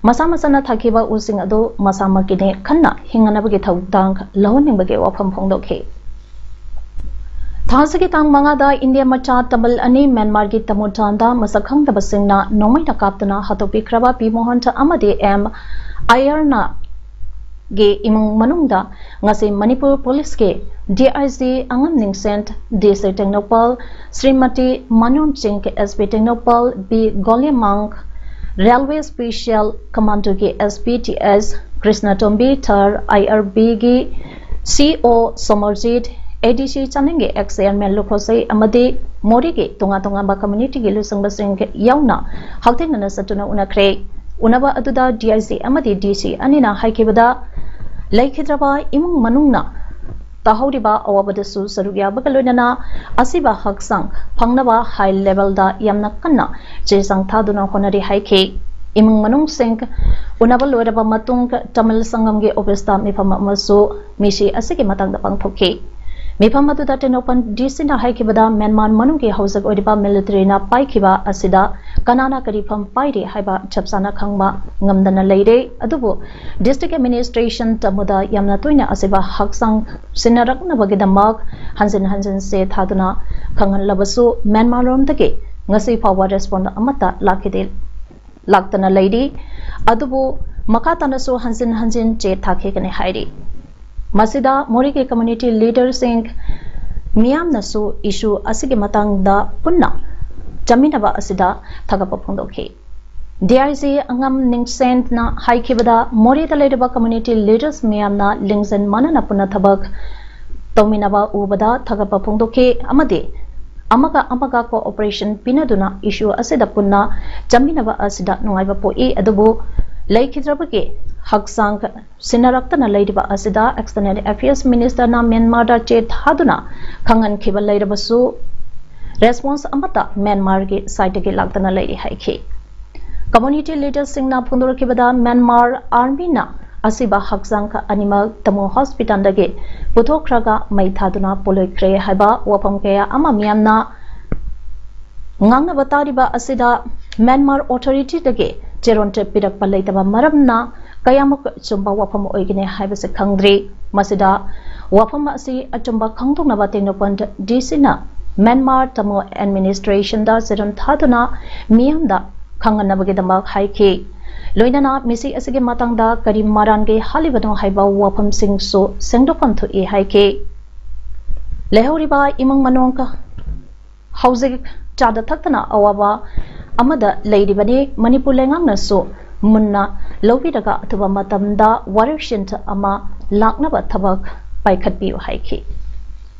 ꯃꯁꯥ ꯃꯁꯥꯅ ꯊꯥꯈꯤꯕ ꯎꯁꯤꯡ ꯑꯗꯨ ꯃꯁꯥꯃꯛꯀꯤꯅꯦ ꯈꯟꯅ ꯍꯤꯡꯅꯅꯕꯒꯤ ꯊꯧꯗꯥꯡ ꯂꯧꯍꯟꯅꯤꯡꯕꯒꯤ ꯋꯥꯐꯝ ꯐꯣꯡꯗꯣꯛꯈꯤ꯫ ꯊꯥ ꯑꯁꯤꯒꯤ ꯇꯥꯡ ꯃꯉꯥꯗ ꯏꯟꯗꯤꯌꯥ ꯃꯆꯥ ꯇꯥꯃꯤꯜ ꯑꯅꯤ ꯃ꯭ꯌꯥꯟꯃꯥꯔꯒꯤ ꯇꯃꯨꯇꯥꯟꯗ ꯃꯁꯛ ꯈꯪꯗꯕꯁꯤꯡꯅ ꯅꯣꯡꯃꯩꯅ ꯀꯥꯞꯇꯨꯅ ꯍꯥꯠꯇꯣꯛꯄꯤꯈ꯭ꯔꯕ ꯄꯤ ꯃꯣꯍꯟ ꯑꯃꯗꯤ ꯑꯦꯝ ꯑꯌꯔꯅ ꯒꯤ ꯏꯃꯨꯡ ꯃꯅꯨꯡꯗ ꯉꯁꯤ ꯃꯅꯤꯄꯨꯔ ꯄꯨꯂꯤꯁꯀꯤ ꯗꯤ ꯑꯥꯏ ꯖꯤ ꯑꯉꯝ ꯅꯤꯡꯁꯦꯟ, ꯗꯤ ꯁꯤ Tengnoupal Shrimati Manon Singh, S P Tengnoupal B Golimang, railway special ꯀꯃꯥꯟꯗꯣꯒꯤ S P T S Krishnatombi ꯊꯔ, ꯑꯥꯏ ꯑꯥꯔ ꯕꯤꯒꯤ ꯁꯤ ꯑꯣ ꯁꯣꯃꯔꯖꯤꯠ, ꯑꯦ ꯗꯤ ꯁꯤ ꯆꯥꯅꯤꯡꯒꯤ ꯑꯦꯛꯁ ꯆꯤꯌꯔꯃꯦꯟ ꯂꯨꯈꯣꯁꯩ ꯑꯃꯗꯤ ꯃꯣꯔꯦꯒꯤ ꯇꯣꯉꯥꯟ ꯇꯣꯉꯥꯟꯕ ꯀꯝꯃ꯭ꯌꯨꯅꯤꯇꯤꯒꯤ ꯂꯨꯆꯤꯡꯕꯁꯤꯡ ꯌꯥꯎꯅ ꯍꯛꯊꯦꯡꯅꯅ ꯆꯠꯇꯨꯅ ꯎꯅꯈ꯭ꯔꯦ꯫ ꯎꯅꯕ ꯑꯗꯨꯗ ꯗꯤ ꯑꯥꯏ ꯖꯤ ꯑꯃꯗꯤ ꯗꯤ ꯁꯤ ꯑꯅꯤꯅ ꯍꯥꯏꯈꯤꯕꯗ, ꯂꯩꯈꯤꯗ꯭ꯔꯕ ꯏꯃꯨꯡ ꯃꯅꯨꯡꯅ ꯇꯥꯍꯧꯔꯤꯕ ꯑꯋꯥꯕꯗꯁꯨ ꯁꯔꯨꯛ ꯌꯥꯕꯒ ꯂꯣꯏꯅꯅ ꯑꯁꯤꯕ ꯍꯛꯆꯥꯡ ꯐꯪꯅꯕ ꯍꯥꯏ ꯂꯦꯚꯦꯜꯗ ꯌꯥꯝꯅ ꯀꯟꯅ ꯆꯦ ꯆꯥꯡ ꯊꯥꯗꯨꯅ ꯍꯣꯠꯅꯔꯤ ꯍꯥꯏꯈꯤ꯫ ꯏꯃꯨꯡ ꯃꯅꯨꯡꯁꯤꯡ ꯎꯅꯕ ꯂꯣꯏꯔꯕ ꯃꯇꯨꯡ ꯇꯥꯃꯤꯜ ꯁꯪꯒꯝꯒꯤ ꯑꯣꯐꯤꯁꯇ ꯃꯤꯐꯝ ꯑꯃꯁꯨ ꯃꯤꯁꯤ ꯑꯁꯤꯒꯤ ꯃꯇꯥꯡꯗ ꯄꯥꯡꯊꯣꯛꯈꯤ꯫ ꯃꯤꯐꯝ ꯑꯗꯨꯗ ꯇꯦꯡꯅꯧꯄꯜ ꯗꯤ ꯁꯤꯅ ꯍꯥꯏꯈꯤꯕꯗ, ꯃ꯭ꯌꯥꯟꯃꯥꯔ ꯃꯅꯨꯡꯒꯤ ꯍꯧꯖꯤꯛ ꯑꯣꯏꯔꯤꯕ ꯃꯤꯂꯤꯇꯔꯤꯅ ꯄꯥꯏꯈꯤꯕ ꯑꯁꯤꯗ ꯀꯅꯥꯅ ꯀꯔꯤ ꯐꯝ ꯄꯥꯏꯔꯤ ꯍꯥꯏꯕ ꯆꯞ ꯆꯥꯅ ꯈꯪꯕ ꯉꯝꯗꯅ ꯂꯩꯔꯦ꯫ ꯑꯗꯨꯕꯨ ꯗꯤꯁꯇ꯭ꯔꯤꯛ ꯑꯦꯗꯃꯤꯅꯤꯁꯇ꯭ꯔꯦꯁꯟ ꯇꯃꯨꯗ ꯌꯥꯝꯅ ꯇꯣꯏꯅ ꯑꯁꯤꯕ ꯍꯛꯆꯥꯡ ꯁꯤꯟꯅꯔꯛꯅꯕꯒꯤꯗꯃꯛ ꯍꯟꯖꯤꯟ ꯍꯟꯖꯤꯟ ꯆꯦ ꯊꯥꯗꯨꯅ ꯈꯪꯍꯜꯂꯕꯁꯨ ꯃ꯭ꯌꯥꯟꯃꯥꯔ ꯂꯣꯝꯗꯒꯤ ꯉꯁꯤ ꯐꯥꯎꯕ ꯔꯦꯁꯄꯣꯟ ꯑꯃꯠꯇ ꯂꯥꯛꯈꯤꯗꯦ, ꯂꯥꯛꯇꯅ ꯂꯩꯔꯤ꯫ ꯑꯗꯨꯕꯨ ꯃꯈꯥ ꯇꯥꯅꯁꯨ ꯍꯟꯖꯤꯟ ꯍꯟꯖꯤꯟ ꯆꯦ ꯊꯥꯈꯤꯒꯅꯤ ꯍꯥꯏꯔꯤ꯫ ꯃꯁꯤꯗ ꯃꯣꯔꯦꯒꯤ ꯀꯝꯃ꯭ꯌꯨꯅꯤꯇꯤ ꯂꯤꯗꯔꯁꯤꯡ ꯃꯤꯌꯥꯝꯅꯁꯨ ꯏꯁꯨ ꯑꯁꯤꯒꯤ ꯃꯇꯥꯡꯗ ꯄꯨꯟꯅ ꯆꯥꯃꯤꯟꯅꯕ ꯑꯁꯤꯗ ꯊꯥꯒꯠꯄ ꯐꯣꯡꯗꯣꯛꯈꯤ꯫ ꯗꯤ ꯑꯥꯏ ꯖꯤ ꯑꯉꯝ ꯅꯤꯡꯁꯦꯟꯅ ꯍꯥꯏꯈꯤꯕꯗ, ꯃꯣꯔꯦꯗ ꯂꯩꯔꯤꯕ ꯀꯝꯃ꯭ꯌꯨꯅꯤꯇꯤ ꯂꯤꯗꯔꯁ ꯃꯤꯌꯥꯝꯅ ꯂꯤꯡꯖꯦꯜ ꯃꯥꯟꯅꯅ ꯄꯨꯟꯅ ꯊꯕꯛ ꯇꯧꯃꯤꯟꯅꯕ ꯎꯕꯗ ꯊꯥꯒꯠꯄ ꯐꯣꯡꯗꯣꯛꯈꯤ ꯑꯃꯗꯤ ꯑꯃꯒ ꯑꯃꯒ ꯀꯣꯑꯣꯄꯔꯦꯁꯟ ꯄꯤꯅꯗꯨꯅ ꯏꯁꯨ ꯑꯁꯤꯗ ꯄꯨꯟꯅ ꯆꯥꯃꯤꯟꯅꯕ ꯑꯁꯤꯗ ꯅꯨꯡꯉꯥꯏꯕ ꯄꯣꯛꯏ꯫ ꯑꯗꯨꯕꯨ ꯂꯩꯈꯤꯗ꯭ꯔꯕꯒꯤ ꯍꯛꯆꯥꯡ ꯁꯤꯟꯅꯔꯛꯇꯅ ꯂꯩꯔꯤꯕ ꯑꯁꯤꯗ ꯑꯦꯛꯁꯇꯔꯅꯦꯜ ꯑꯦꯐꯤꯌꯔꯁ ꯃꯤꯅꯤꯁꯇꯔꯅ ꯃ꯭ꯌꯥꯟꯃꯥꯔꯗ ꯆꯦ ꯊꯥꯗꯨꯅ ꯈꯪꯍꯟꯈꯤꯕ ꯂꯩꯔꯕꯁꯨ ꯔꯦꯁꯄꯣꯟꯁ ꯑꯃꯠꯇ ꯃ꯭ꯌꯥꯟꯃꯥꯔꯒꯤ ꯁꯥꯏꯠꯇꯒꯤ ꯂꯥꯛꯇꯅ ꯂꯩꯔꯤ ꯍꯥꯏꯈꯤ꯫ ꯀꯝꯃ꯭ꯌꯨꯅꯤꯇꯤ ꯂꯤꯗꯔꯁꯤꯡꯅ ꯐꯣꯡꯗꯣꯔꯛꯈꯤꯕꯗ ꯃ꯭ꯌꯥꯟꯃꯥꯔ ꯑꯥꯔꯃꯤꯅ ꯑꯁꯤꯕ ꯍꯛꯆꯥꯡ ꯑꯅꯤꯃꯛ ꯇꯃꯨ ꯍꯣꯁꯄꯤꯇꯥꯜꯗꯒꯤ ꯄꯨꯊꯣꯛꯈ꯭ꯔꯒ ꯃꯩ ꯊꯥꯗꯨꯅ ꯄꯣꯂꯣꯏꯈ꯭ꯔꯦ ꯍꯥꯏꯕ ꯋꯥꯐꯝ ꯀꯌꯥ ꯑꯃ ꯃꯤꯌꯥꯝꯅ ꯉꯥꯡꯅꯕ ꯇꯥꯔꯤꯕ ꯑꯁꯤꯗ ꯃ꯭ꯌꯥꯟꯃꯥꯔ ꯑꯣꯊꯣꯔꯤꯇꯤꯗꯒꯤ ꯆꯦꯔꯣꯟ ꯄꯤꯔꯛꯄ ꯂꯩꯇꯕ ꯃꯔꯝꯅ ꯀꯌꯥꯃꯨꯛ ꯆꯨꯝꯕ ꯋꯥꯐꯝ ꯑꯣꯏꯒꯅꯤ ꯍꯥꯏꯕꯁꯤ ꯈꯪꯗ꯭ꯔꯤ꯫ ꯃꯁꯤꯗ ꯋꯥꯐꯝ ꯑꯁꯤ ꯑꯆꯨꯝꯕ ꯈꯪꯗꯣꯛꯅꯕ ꯇꯦꯡꯅꯧꯄꯜ ꯗꯤ ꯁꯤꯅ ꯃ꯭ꯌꯥꯟꯃꯥꯔ ꯇꯃꯨ ꯑꯦꯗꯃꯤꯅꯤꯁꯇ꯭ꯔꯦꯁꯟꯗ ꯆꯦꯔꯣꯟ ꯊꯥꯗꯨꯅ ꯃꯤꯌꯥꯝꯗ ꯈꯪꯍꯟꯅꯕꯒꯤꯗꯃꯛ ꯍꯥꯏꯈꯤ꯫ ꯂꯣꯏꯅꯅ ꯃꯤꯁꯤ ꯑꯁꯤꯒꯤ ꯃꯇꯥꯡꯗ ꯀꯔꯤ ꯃꯔꯥꯟꯒꯤ ꯍꯥꯜꯂꯤꯕꯅꯣ ꯍꯥꯏꯕ ꯋꯥꯐꯝꯁꯤꯡꯁꯨ ꯁꯦꯡꯗꯣꯛꯐꯝ ꯊꯣꯛꯏ ꯍꯥꯏꯈꯤ꯫ ꯂꯩꯍꯧꯔꯤꯕ ꯏꯃꯨꯡ ꯃꯅꯨꯡ ꯍꯧꯖꯤꯛ ꯆꯥꯗ ꯊꯛꯇꯅ ꯑꯋꯥꯕ ꯑꯃꯗ ꯂꯩꯔꯤꯕꯅꯤ꯫ ꯃꯅꯤꯄꯨꯔ ꯂꯩꯉꯥꯛꯅꯁꯨ ꯃꯨꯟꯅ ꯂꯧꯕꯤꯔꯒ ꯑꯊꯨꯕ ꯃꯇꯝꯗ ꯋꯥꯔꯣꯏꯁꯤꯟ ꯑꯃ ꯂꯥꯛꯅꯕ ꯊꯕꯛ ꯄꯥꯏꯈꯠꯄꯤꯌꯨ ꯍꯥꯏꯈꯤ꯫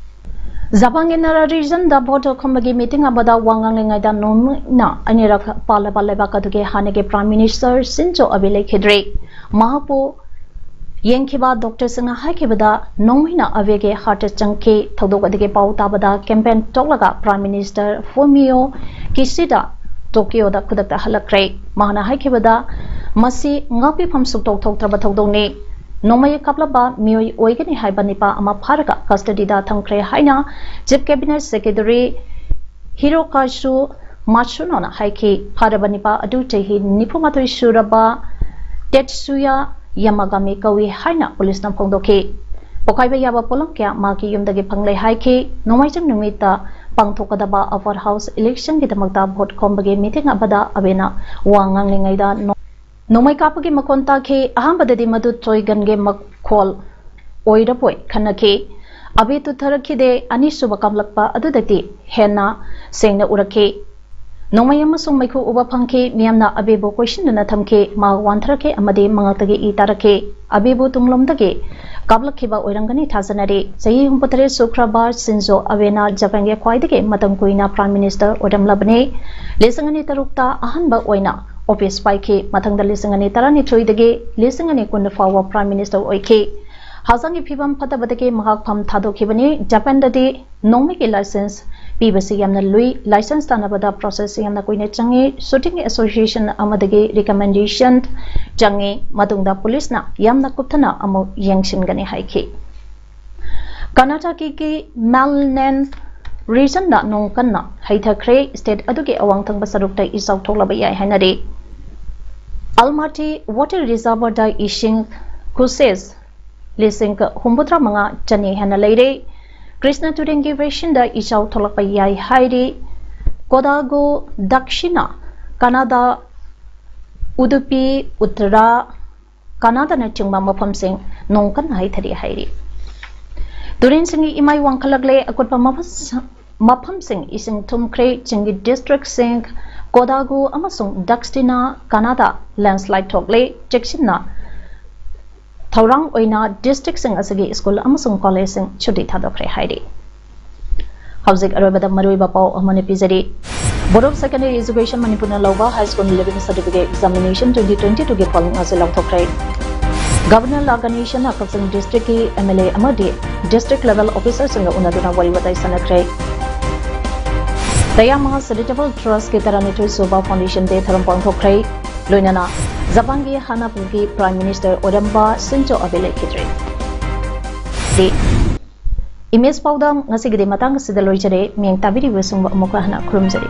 ꯖꯄꯥꯟꯒꯤ ꯅꯥꯔꯥ ꯔꯤꯖꯟꯗ ꯚꯣꯠ ꯈꯣꯝꯕꯒꯤ ꯃꯤꯇꯤꯡ ꯑꯃꯗ ꯋꯥ ꯉꯥꯡꯂꯤꯉꯩꯗ ꯅꯣꯡꯃꯩꯅ ꯑꯅꯤꯔꯛ ꯄꯥꯜꯂꯕ ꯂꯩꯕꯥꯛ ꯑꯗꯨꯒꯤ ꯍꯥꯟꯅꯒꯤ ꯄ꯭ꯔꯥꯏꯝ ꯃꯤꯅꯤꯁꯇꯔ ꯁꯤꯟꯖꯣ ꯑꯕꯦ ꯂꯩꯈꯤꯗ꯭ꯔꯦ꯫ ꯃꯍꯥꯛꯄꯨ ꯌꯦꯡꯈꯤꯕ ꯗꯣꯛꯇꯔꯁꯤꯡꯅ ꯍꯥꯏꯈꯤꯕꯗ ꯅꯣꯡꯃꯩꯅ ꯑꯕꯦꯒꯤ ꯍꯥꯔꯠꯇ ꯆꯪꯈꯤ꯫ ꯊꯧꯗꯣꯛ ꯑꯗꯨꯒꯤ ꯄꯥꯎ ꯇꯥꯕꯗ ꯀꯦꯝꯄꯦꯟ ꯇꯣꯛꯂꯒ ꯄ꯭ꯔꯥꯏꯝ ꯃꯤꯅꯤꯁꯇꯔ ꯐꯨꯃꯤꯌꯣ ꯀꯤꯁꯤꯗ ꯇꯣꯀꯤꯌꯣꯗ ꯈꯨꯗꯛꯇ ꯍꯜꯂꯛꯈ꯭ꯔꯦ꯫ ꯃꯍꯥꯛꯅ ꯍꯥꯏꯈꯤꯕꯗ ꯃꯁꯤ ꯉꯥꯛꯄꯤꯐꯝ ꯁꯨꯛꯊꯣꯛ ꯊꯣꯛꯇ꯭ꯔꯕ ꯊꯧꯗꯣꯛꯅꯤ꯫ ꯅꯣꯡꯃꯩ ꯀꯥꯞꯂꯝꯕ ꯃꯤꯑꯣꯏ ꯑꯣꯏꯒꯅꯤ ꯍꯥꯏꯕ ꯅꯤꯄꯥ ꯑꯃ ꯐꯥꯔꯒ ꯀꯁꯇꯗꯤꯗ ꯊꯝꯈ꯭ꯔꯦ ꯍꯥꯏꯅ ꯆꯤꯐ ꯀꯦꯕꯤꯅꯦꯠ ꯁꯦꯀ꯭ꯔꯦꯇꯔꯤ ꯍꯤꯔꯣꯀꯥꯁꯨ ꯃꯥꯁꯨꯅꯣꯅ ꯍꯥꯏꯈꯤ꯫ ꯐꯥꯔꯕ ꯅꯤꯄꯥ ꯑꯗꯨ ꯆꯍꯤ ꯅꯤꯐꯨ ꯃꯥꯊꯣꯏ ꯁꯨꯔꯕ ꯇꯦꯠꯁꯨꯌꯥ ꯌꯥꯃꯥꯒꯥꯃꯤ ꯀꯧꯏ ꯍꯥꯏꯅ ꯄꯨꯂꯤꯁꯅ ꯐꯣꯡꯗꯣꯛꯈꯤ꯫ ꯄꯣꯈꯥꯏꯕ ꯌꯥꯕ ꯄꯣꯠꯂꯝ ꯀꯌꯥ ꯃꯥꯒꯤ ꯌꯨꯝꯗꯒꯤ ꯐꯪꯂꯦ ꯍꯥꯏꯈꯤ꯫ ꯅꯣꯡꯃꯥꯏꯖꯤꯡ ꯅꯨꯃꯤꯠꯇ ꯄꯥꯡꯊꯣꯛꯀꯗꯕ ꯑꯄꯔ ꯍꯥꯎꯁ ꯏꯂꯦꯛꯁꯟꯒꯤꯗꯃꯛꯇ ꯚꯣꯠ ꯈꯣꯝꯕꯒꯤ ꯃꯤꯇꯤꯡ ꯑꯃꯗ ꯑꯕꯦꯅ ꯋꯥ ꯉꯥꯡꯂꯤꯉꯩꯗ ꯅꯣ-, ꯅꯣꯡꯃꯩ ꯀꯥꯞꯄꯒꯤ ꯃꯈꯣꯟ ꯇꯥꯈꯤ꯫ ꯑꯍꯥꯟꯕꯗꯗꯤ ꯃꯗꯨ ꯆꯣꯏꯒꯟꯒꯤ ꯃꯈꯣꯜ ꯑꯣꯏꯔꯕꯣꯏ ꯈꯟꯅꯈꯤ꯫ ꯑꯕꯦ ꯇꯨꯊꯔꯛꯈꯤꯗꯦ꯫ ꯑꯅꯤꯁꯨꯕ ꯀꯥꯞꯂꯛꯄ ꯑꯗꯨꯗꯗꯤ ꯍꯦꯟꯅ ꯁꯦꯡꯅ ꯎꯔꯛꯈꯤ꯫ ꯅꯣꯡꯃꯩ ꯑꯃꯁꯨꯡ ꯃꯩꯈꯨ ꯎꯕ ꯐꯪꯈꯤ꯫ ꯃꯤꯌꯥꯝꯅ ꯑꯕꯦꯕꯨ ꯀꯣꯏꯁꯤꯟꯗꯨꯅ ꯊꯝꯈꯤ꯫ ꯃꯍꯥꯛ ꯋꯥꯟꯊꯔꯛꯈꯤ ꯑꯃꯗꯤ ꯃꯉꯛꯇꯒꯤ ꯏ ꯇꯥꯔꯛꯈꯤ꯫ ꯑꯕꯦꯕꯨ ꯇꯨꯡꯂꯣꯝꯗꯒꯤ ꯀꯥꯞꯂꯛꯈꯤꯕ ꯑꯣꯏꯔꯝꯒꯅꯤ ꯊꯥꯖꯅꯔꯤ꯫ ꯆꯍꯤ ꯍꯨꯝꯐꯨꯇꯔꯦꯠ ꯁꯨꯈ꯭ꯔꯕ ꯁꯤꯟꯖꯣ ꯑꯕꯦꯅ ꯖꯄꯥꯟꯒꯤ ꯈ꯭ꯋꯥꯏꯗꯒꯤ ꯃꯇꯝ ꯀꯨꯏꯅ ꯄ꯭ꯔꯥꯏꯝ ꯃꯤꯅꯤꯁꯇꯔ ꯑꯣꯏꯔꯝꯂꯕꯅꯤ꯫ ꯂꯤꯁꯤꯡ ꯑꯅꯤ ꯇꯔꯨꯛꯇ ꯑꯍꯥꯟꯕ ꯑꯣꯏꯅ ꯑꯣꯐꯤꯁ ꯄꯥꯏꯈꯤ꯫ ꯃꯊꯪꯗ ꯂꯤꯁꯤꯡ ꯑꯅꯤ ꯇꯔꯥꯅꯤꯊꯣꯏꯗꯒꯤ ꯂꯤꯁꯤꯡ ꯑꯅꯤ ꯀꯨꯟ ꯐꯥꯎꯕ ꯄ꯭ꯔꯥꯏꯝ ꯃꯤꯅꯤꯁꯇꯔ ꯑꯣꯏꯈꯤ꯫ ꯍꯛꯆꯥꯡꯒꯤ ꯐꯤꯕꯝ ꯐꯠꯇꯕꯗꯒꯤ ꯃꯍꯥꯛ ꯐꯝ ꯊꯥꯗꯣꯛꯈꯤꯕꯅꯤ꯫ ꯖꯄꯥꯟꯗꯗꯤ ꯅꯣꯡꯃꯩꯒꯤ ꯂꯥꯏꯁꯦꯟꯁ ꯄꯤꯕꯁꯤ ꯌꯥꯝꯅ ꯂꯨꯏ꯫ License ꯇꯥꯟꯅꯕꯗ process ꯌꯥꯝꯅ ꯀꯨꯏꯅ ꯆꯪꯉꯤ꯫ Shooting association ꯑꯃꯗꯒꯤ recommendation ꯆꯪꯉꯤ꯫ ꯃꯇꯨꯡꯗ police ꯅ ꯌꯥꯝꯅ ꯀꯨꯞꯊꯅ ꯑꯃꯨꯛ ꯌꯦꯡꯁꯤꯟꯒꯅꯤ ꯍꯥꯏꯈꯤ꯫ ꯀꯔꯅꯥꯇꯀꯒꯤ ꯃꯥꯜꯅꯦꯟ region ꯗ ꯅꯣꯡ ꯀꯟꯅ ꯍꯩꯊꯈ꯭ꯔꯦ꯫ State ꯑꯗꯨꯒꯤ ꯑꯋꯥꯡ ꯊꯪꯕ ꯁꯔꯨꯛꯇ ꯏꯆꯥꯎ ꯊꯣꯛꯂꯕ ꯌꯥꯏ ꯍꯥꯏꯅꯔꯤ꯫ ꯑꯜꯃꯥꯇꯤ water reservoir ꯗ ꯏꯁꯤꯡ cubic ꯂꯤꯁꯤꯡ ꯍꯨꯝꯐꯨꯇꯔꯥ ꯃꯉꯥ ꯆꯅꯤ ꯍꯦꯟꯅ ꯂꯩꯔꯦ꯫ ꯀ꯭ꯔꯤꯁꯅ ꯇꯨꯔꯦꯜꯒꯤ basin ꯗ ꯏꯆꯥꯎ ꯊꯣꯛꯂꯛꯄ ꯌꯥꯏ ꯍꯥꯏꯔꯤ꯫ ꯀꯣꯗꯥꯒꯨ, ꯗꯛꯁꯤꯅ ꯀꯅꯥꯗꯥ, ꯎꯗꯨꯄꯤ, ꯎꯠꯇꯔꯥ ꯀꯅꯥꯗꯥꯅꯆꯤꯡꯕ ꯃꯐꯝꯁꯤꯡ ꯅꯣꯡ ꯀꯟꯅ ꯍꯩꯊꯔꯤ ꯍꯥꯏꯔꯤ꯫ ꯇꯨꯔꯦꯜꯁꯤꯡꯒꯤ ꯏꯃꯥꯏ ꯋꯥꯡꯈꯠꯂꯛꯂꯦ꯫ ꯑꯀꯨꯠꯄ ꯃꯐꯝ-, ꯃꯐꯝꯁꯤꯡ ꯏꯁꯤꯡ ꯊꯨꯝꯈ꯭ꯔꯦ꯫ ꯆꯤꯡꯒꯤ district ꯁꯤꯡ ꯀꯣꯗꯥꯒꯨ ꯑꯃꯁꯨꯡ ꯗꯛꯁꯤꯅ ꯀꯅꯥꯗꯥ landslide ꯊꯣꯛꯂꯦ꯫ ꯆꯦꯛꯁꯤꯟꯅ ꯊꯧꯔꯥꯡ ꯑꯣꯏꯅ district ꯁꯤꯡ ꯑꯁꯤꯒꯤ school ꯑꯃꯁꯨꯡ college ꯁꯤꯡ ꯁꯨꯇꯤ ꯊꯥꯗꯣꯛꯈ꯭ꯔꯦ ꯍꯥꯏꯔꯤ꯫ ꯍꯧꯖꯤꯛ ꯑꯔꯣꯏꯕꯗ ꯃꯔꯨꯑꯣꯏꯕ ꯄꯥꯎ ꯑꯃꯅ ꯄꯤꯖꯔꯤ꯫ Board of Secondary Education ꯃꯅꯤꯄꯨꯔꯅ ꯂꯧꯕ high school leaving certificate examination twenty twenty two ꯒꯤ ꯐꯜ ꯉꯁꯤ ꯂꯥꯎꯊꯣꯛꯈ꯭ꯔꯦ꯫ Governor ꯂꯥ ꯒꯅꯦꯁꯟꯅ ꯀꯛꯆꯤꯡ district ꯀꯤ MLA ꯑꯃꯗꯤ district level officer ꯁꯤꯡꯒ ꯎꯅꯗꯨꯅ ꯋꯥꯔꯤ ꯋꯥꯇꯥꯏ ꯁꯥꯟꯅꯈ꯭ꯔꯦ꯫ ꯇꯌꯥꯃ Charitable Trust ꯀꯤ ꯇꯔꯥꯅꯤꯊꯣꯏ ꯁꯨꯕ Foundation Day ꯊꯧꯔꯝ ꯄꯥꯡꯊꯣꯛꯈ꯭ꯔꯦ꯫ ꯂꯣꯏꯅꯅ ꯖꯄꯥꯟꯒꯤ ꯍꯥꯟꯅꯒꯤ Prime Minister ꯑꯣꯏꯔꯝꯕ ꯁꯤꯟꯖꯣ ꯑꯕꯦ ꯂꯩꯈꯤꯗ꯭ꯔꯦ꯫ ꯗꯤ ꯏꯃꯦꯖ ꯄꯥꯎꯗ ꯉꯁꯤꯒꯤꯗꯤ ꯃꯇꯥꯡ ꯑꯁꯤꯗ ꯂꯣꯏꯖꯔꯦ꯫ ꯃꯤꯌꯦꯡ ꯇꯥꯕꯤꯔꯤꯕꯁꯤꯡꯕꯨ ꯑꯃꯨꯛꯀ ꯍꯟꯅ ꯈꯨꯔꯨꯝꯖꯔꯤ꯫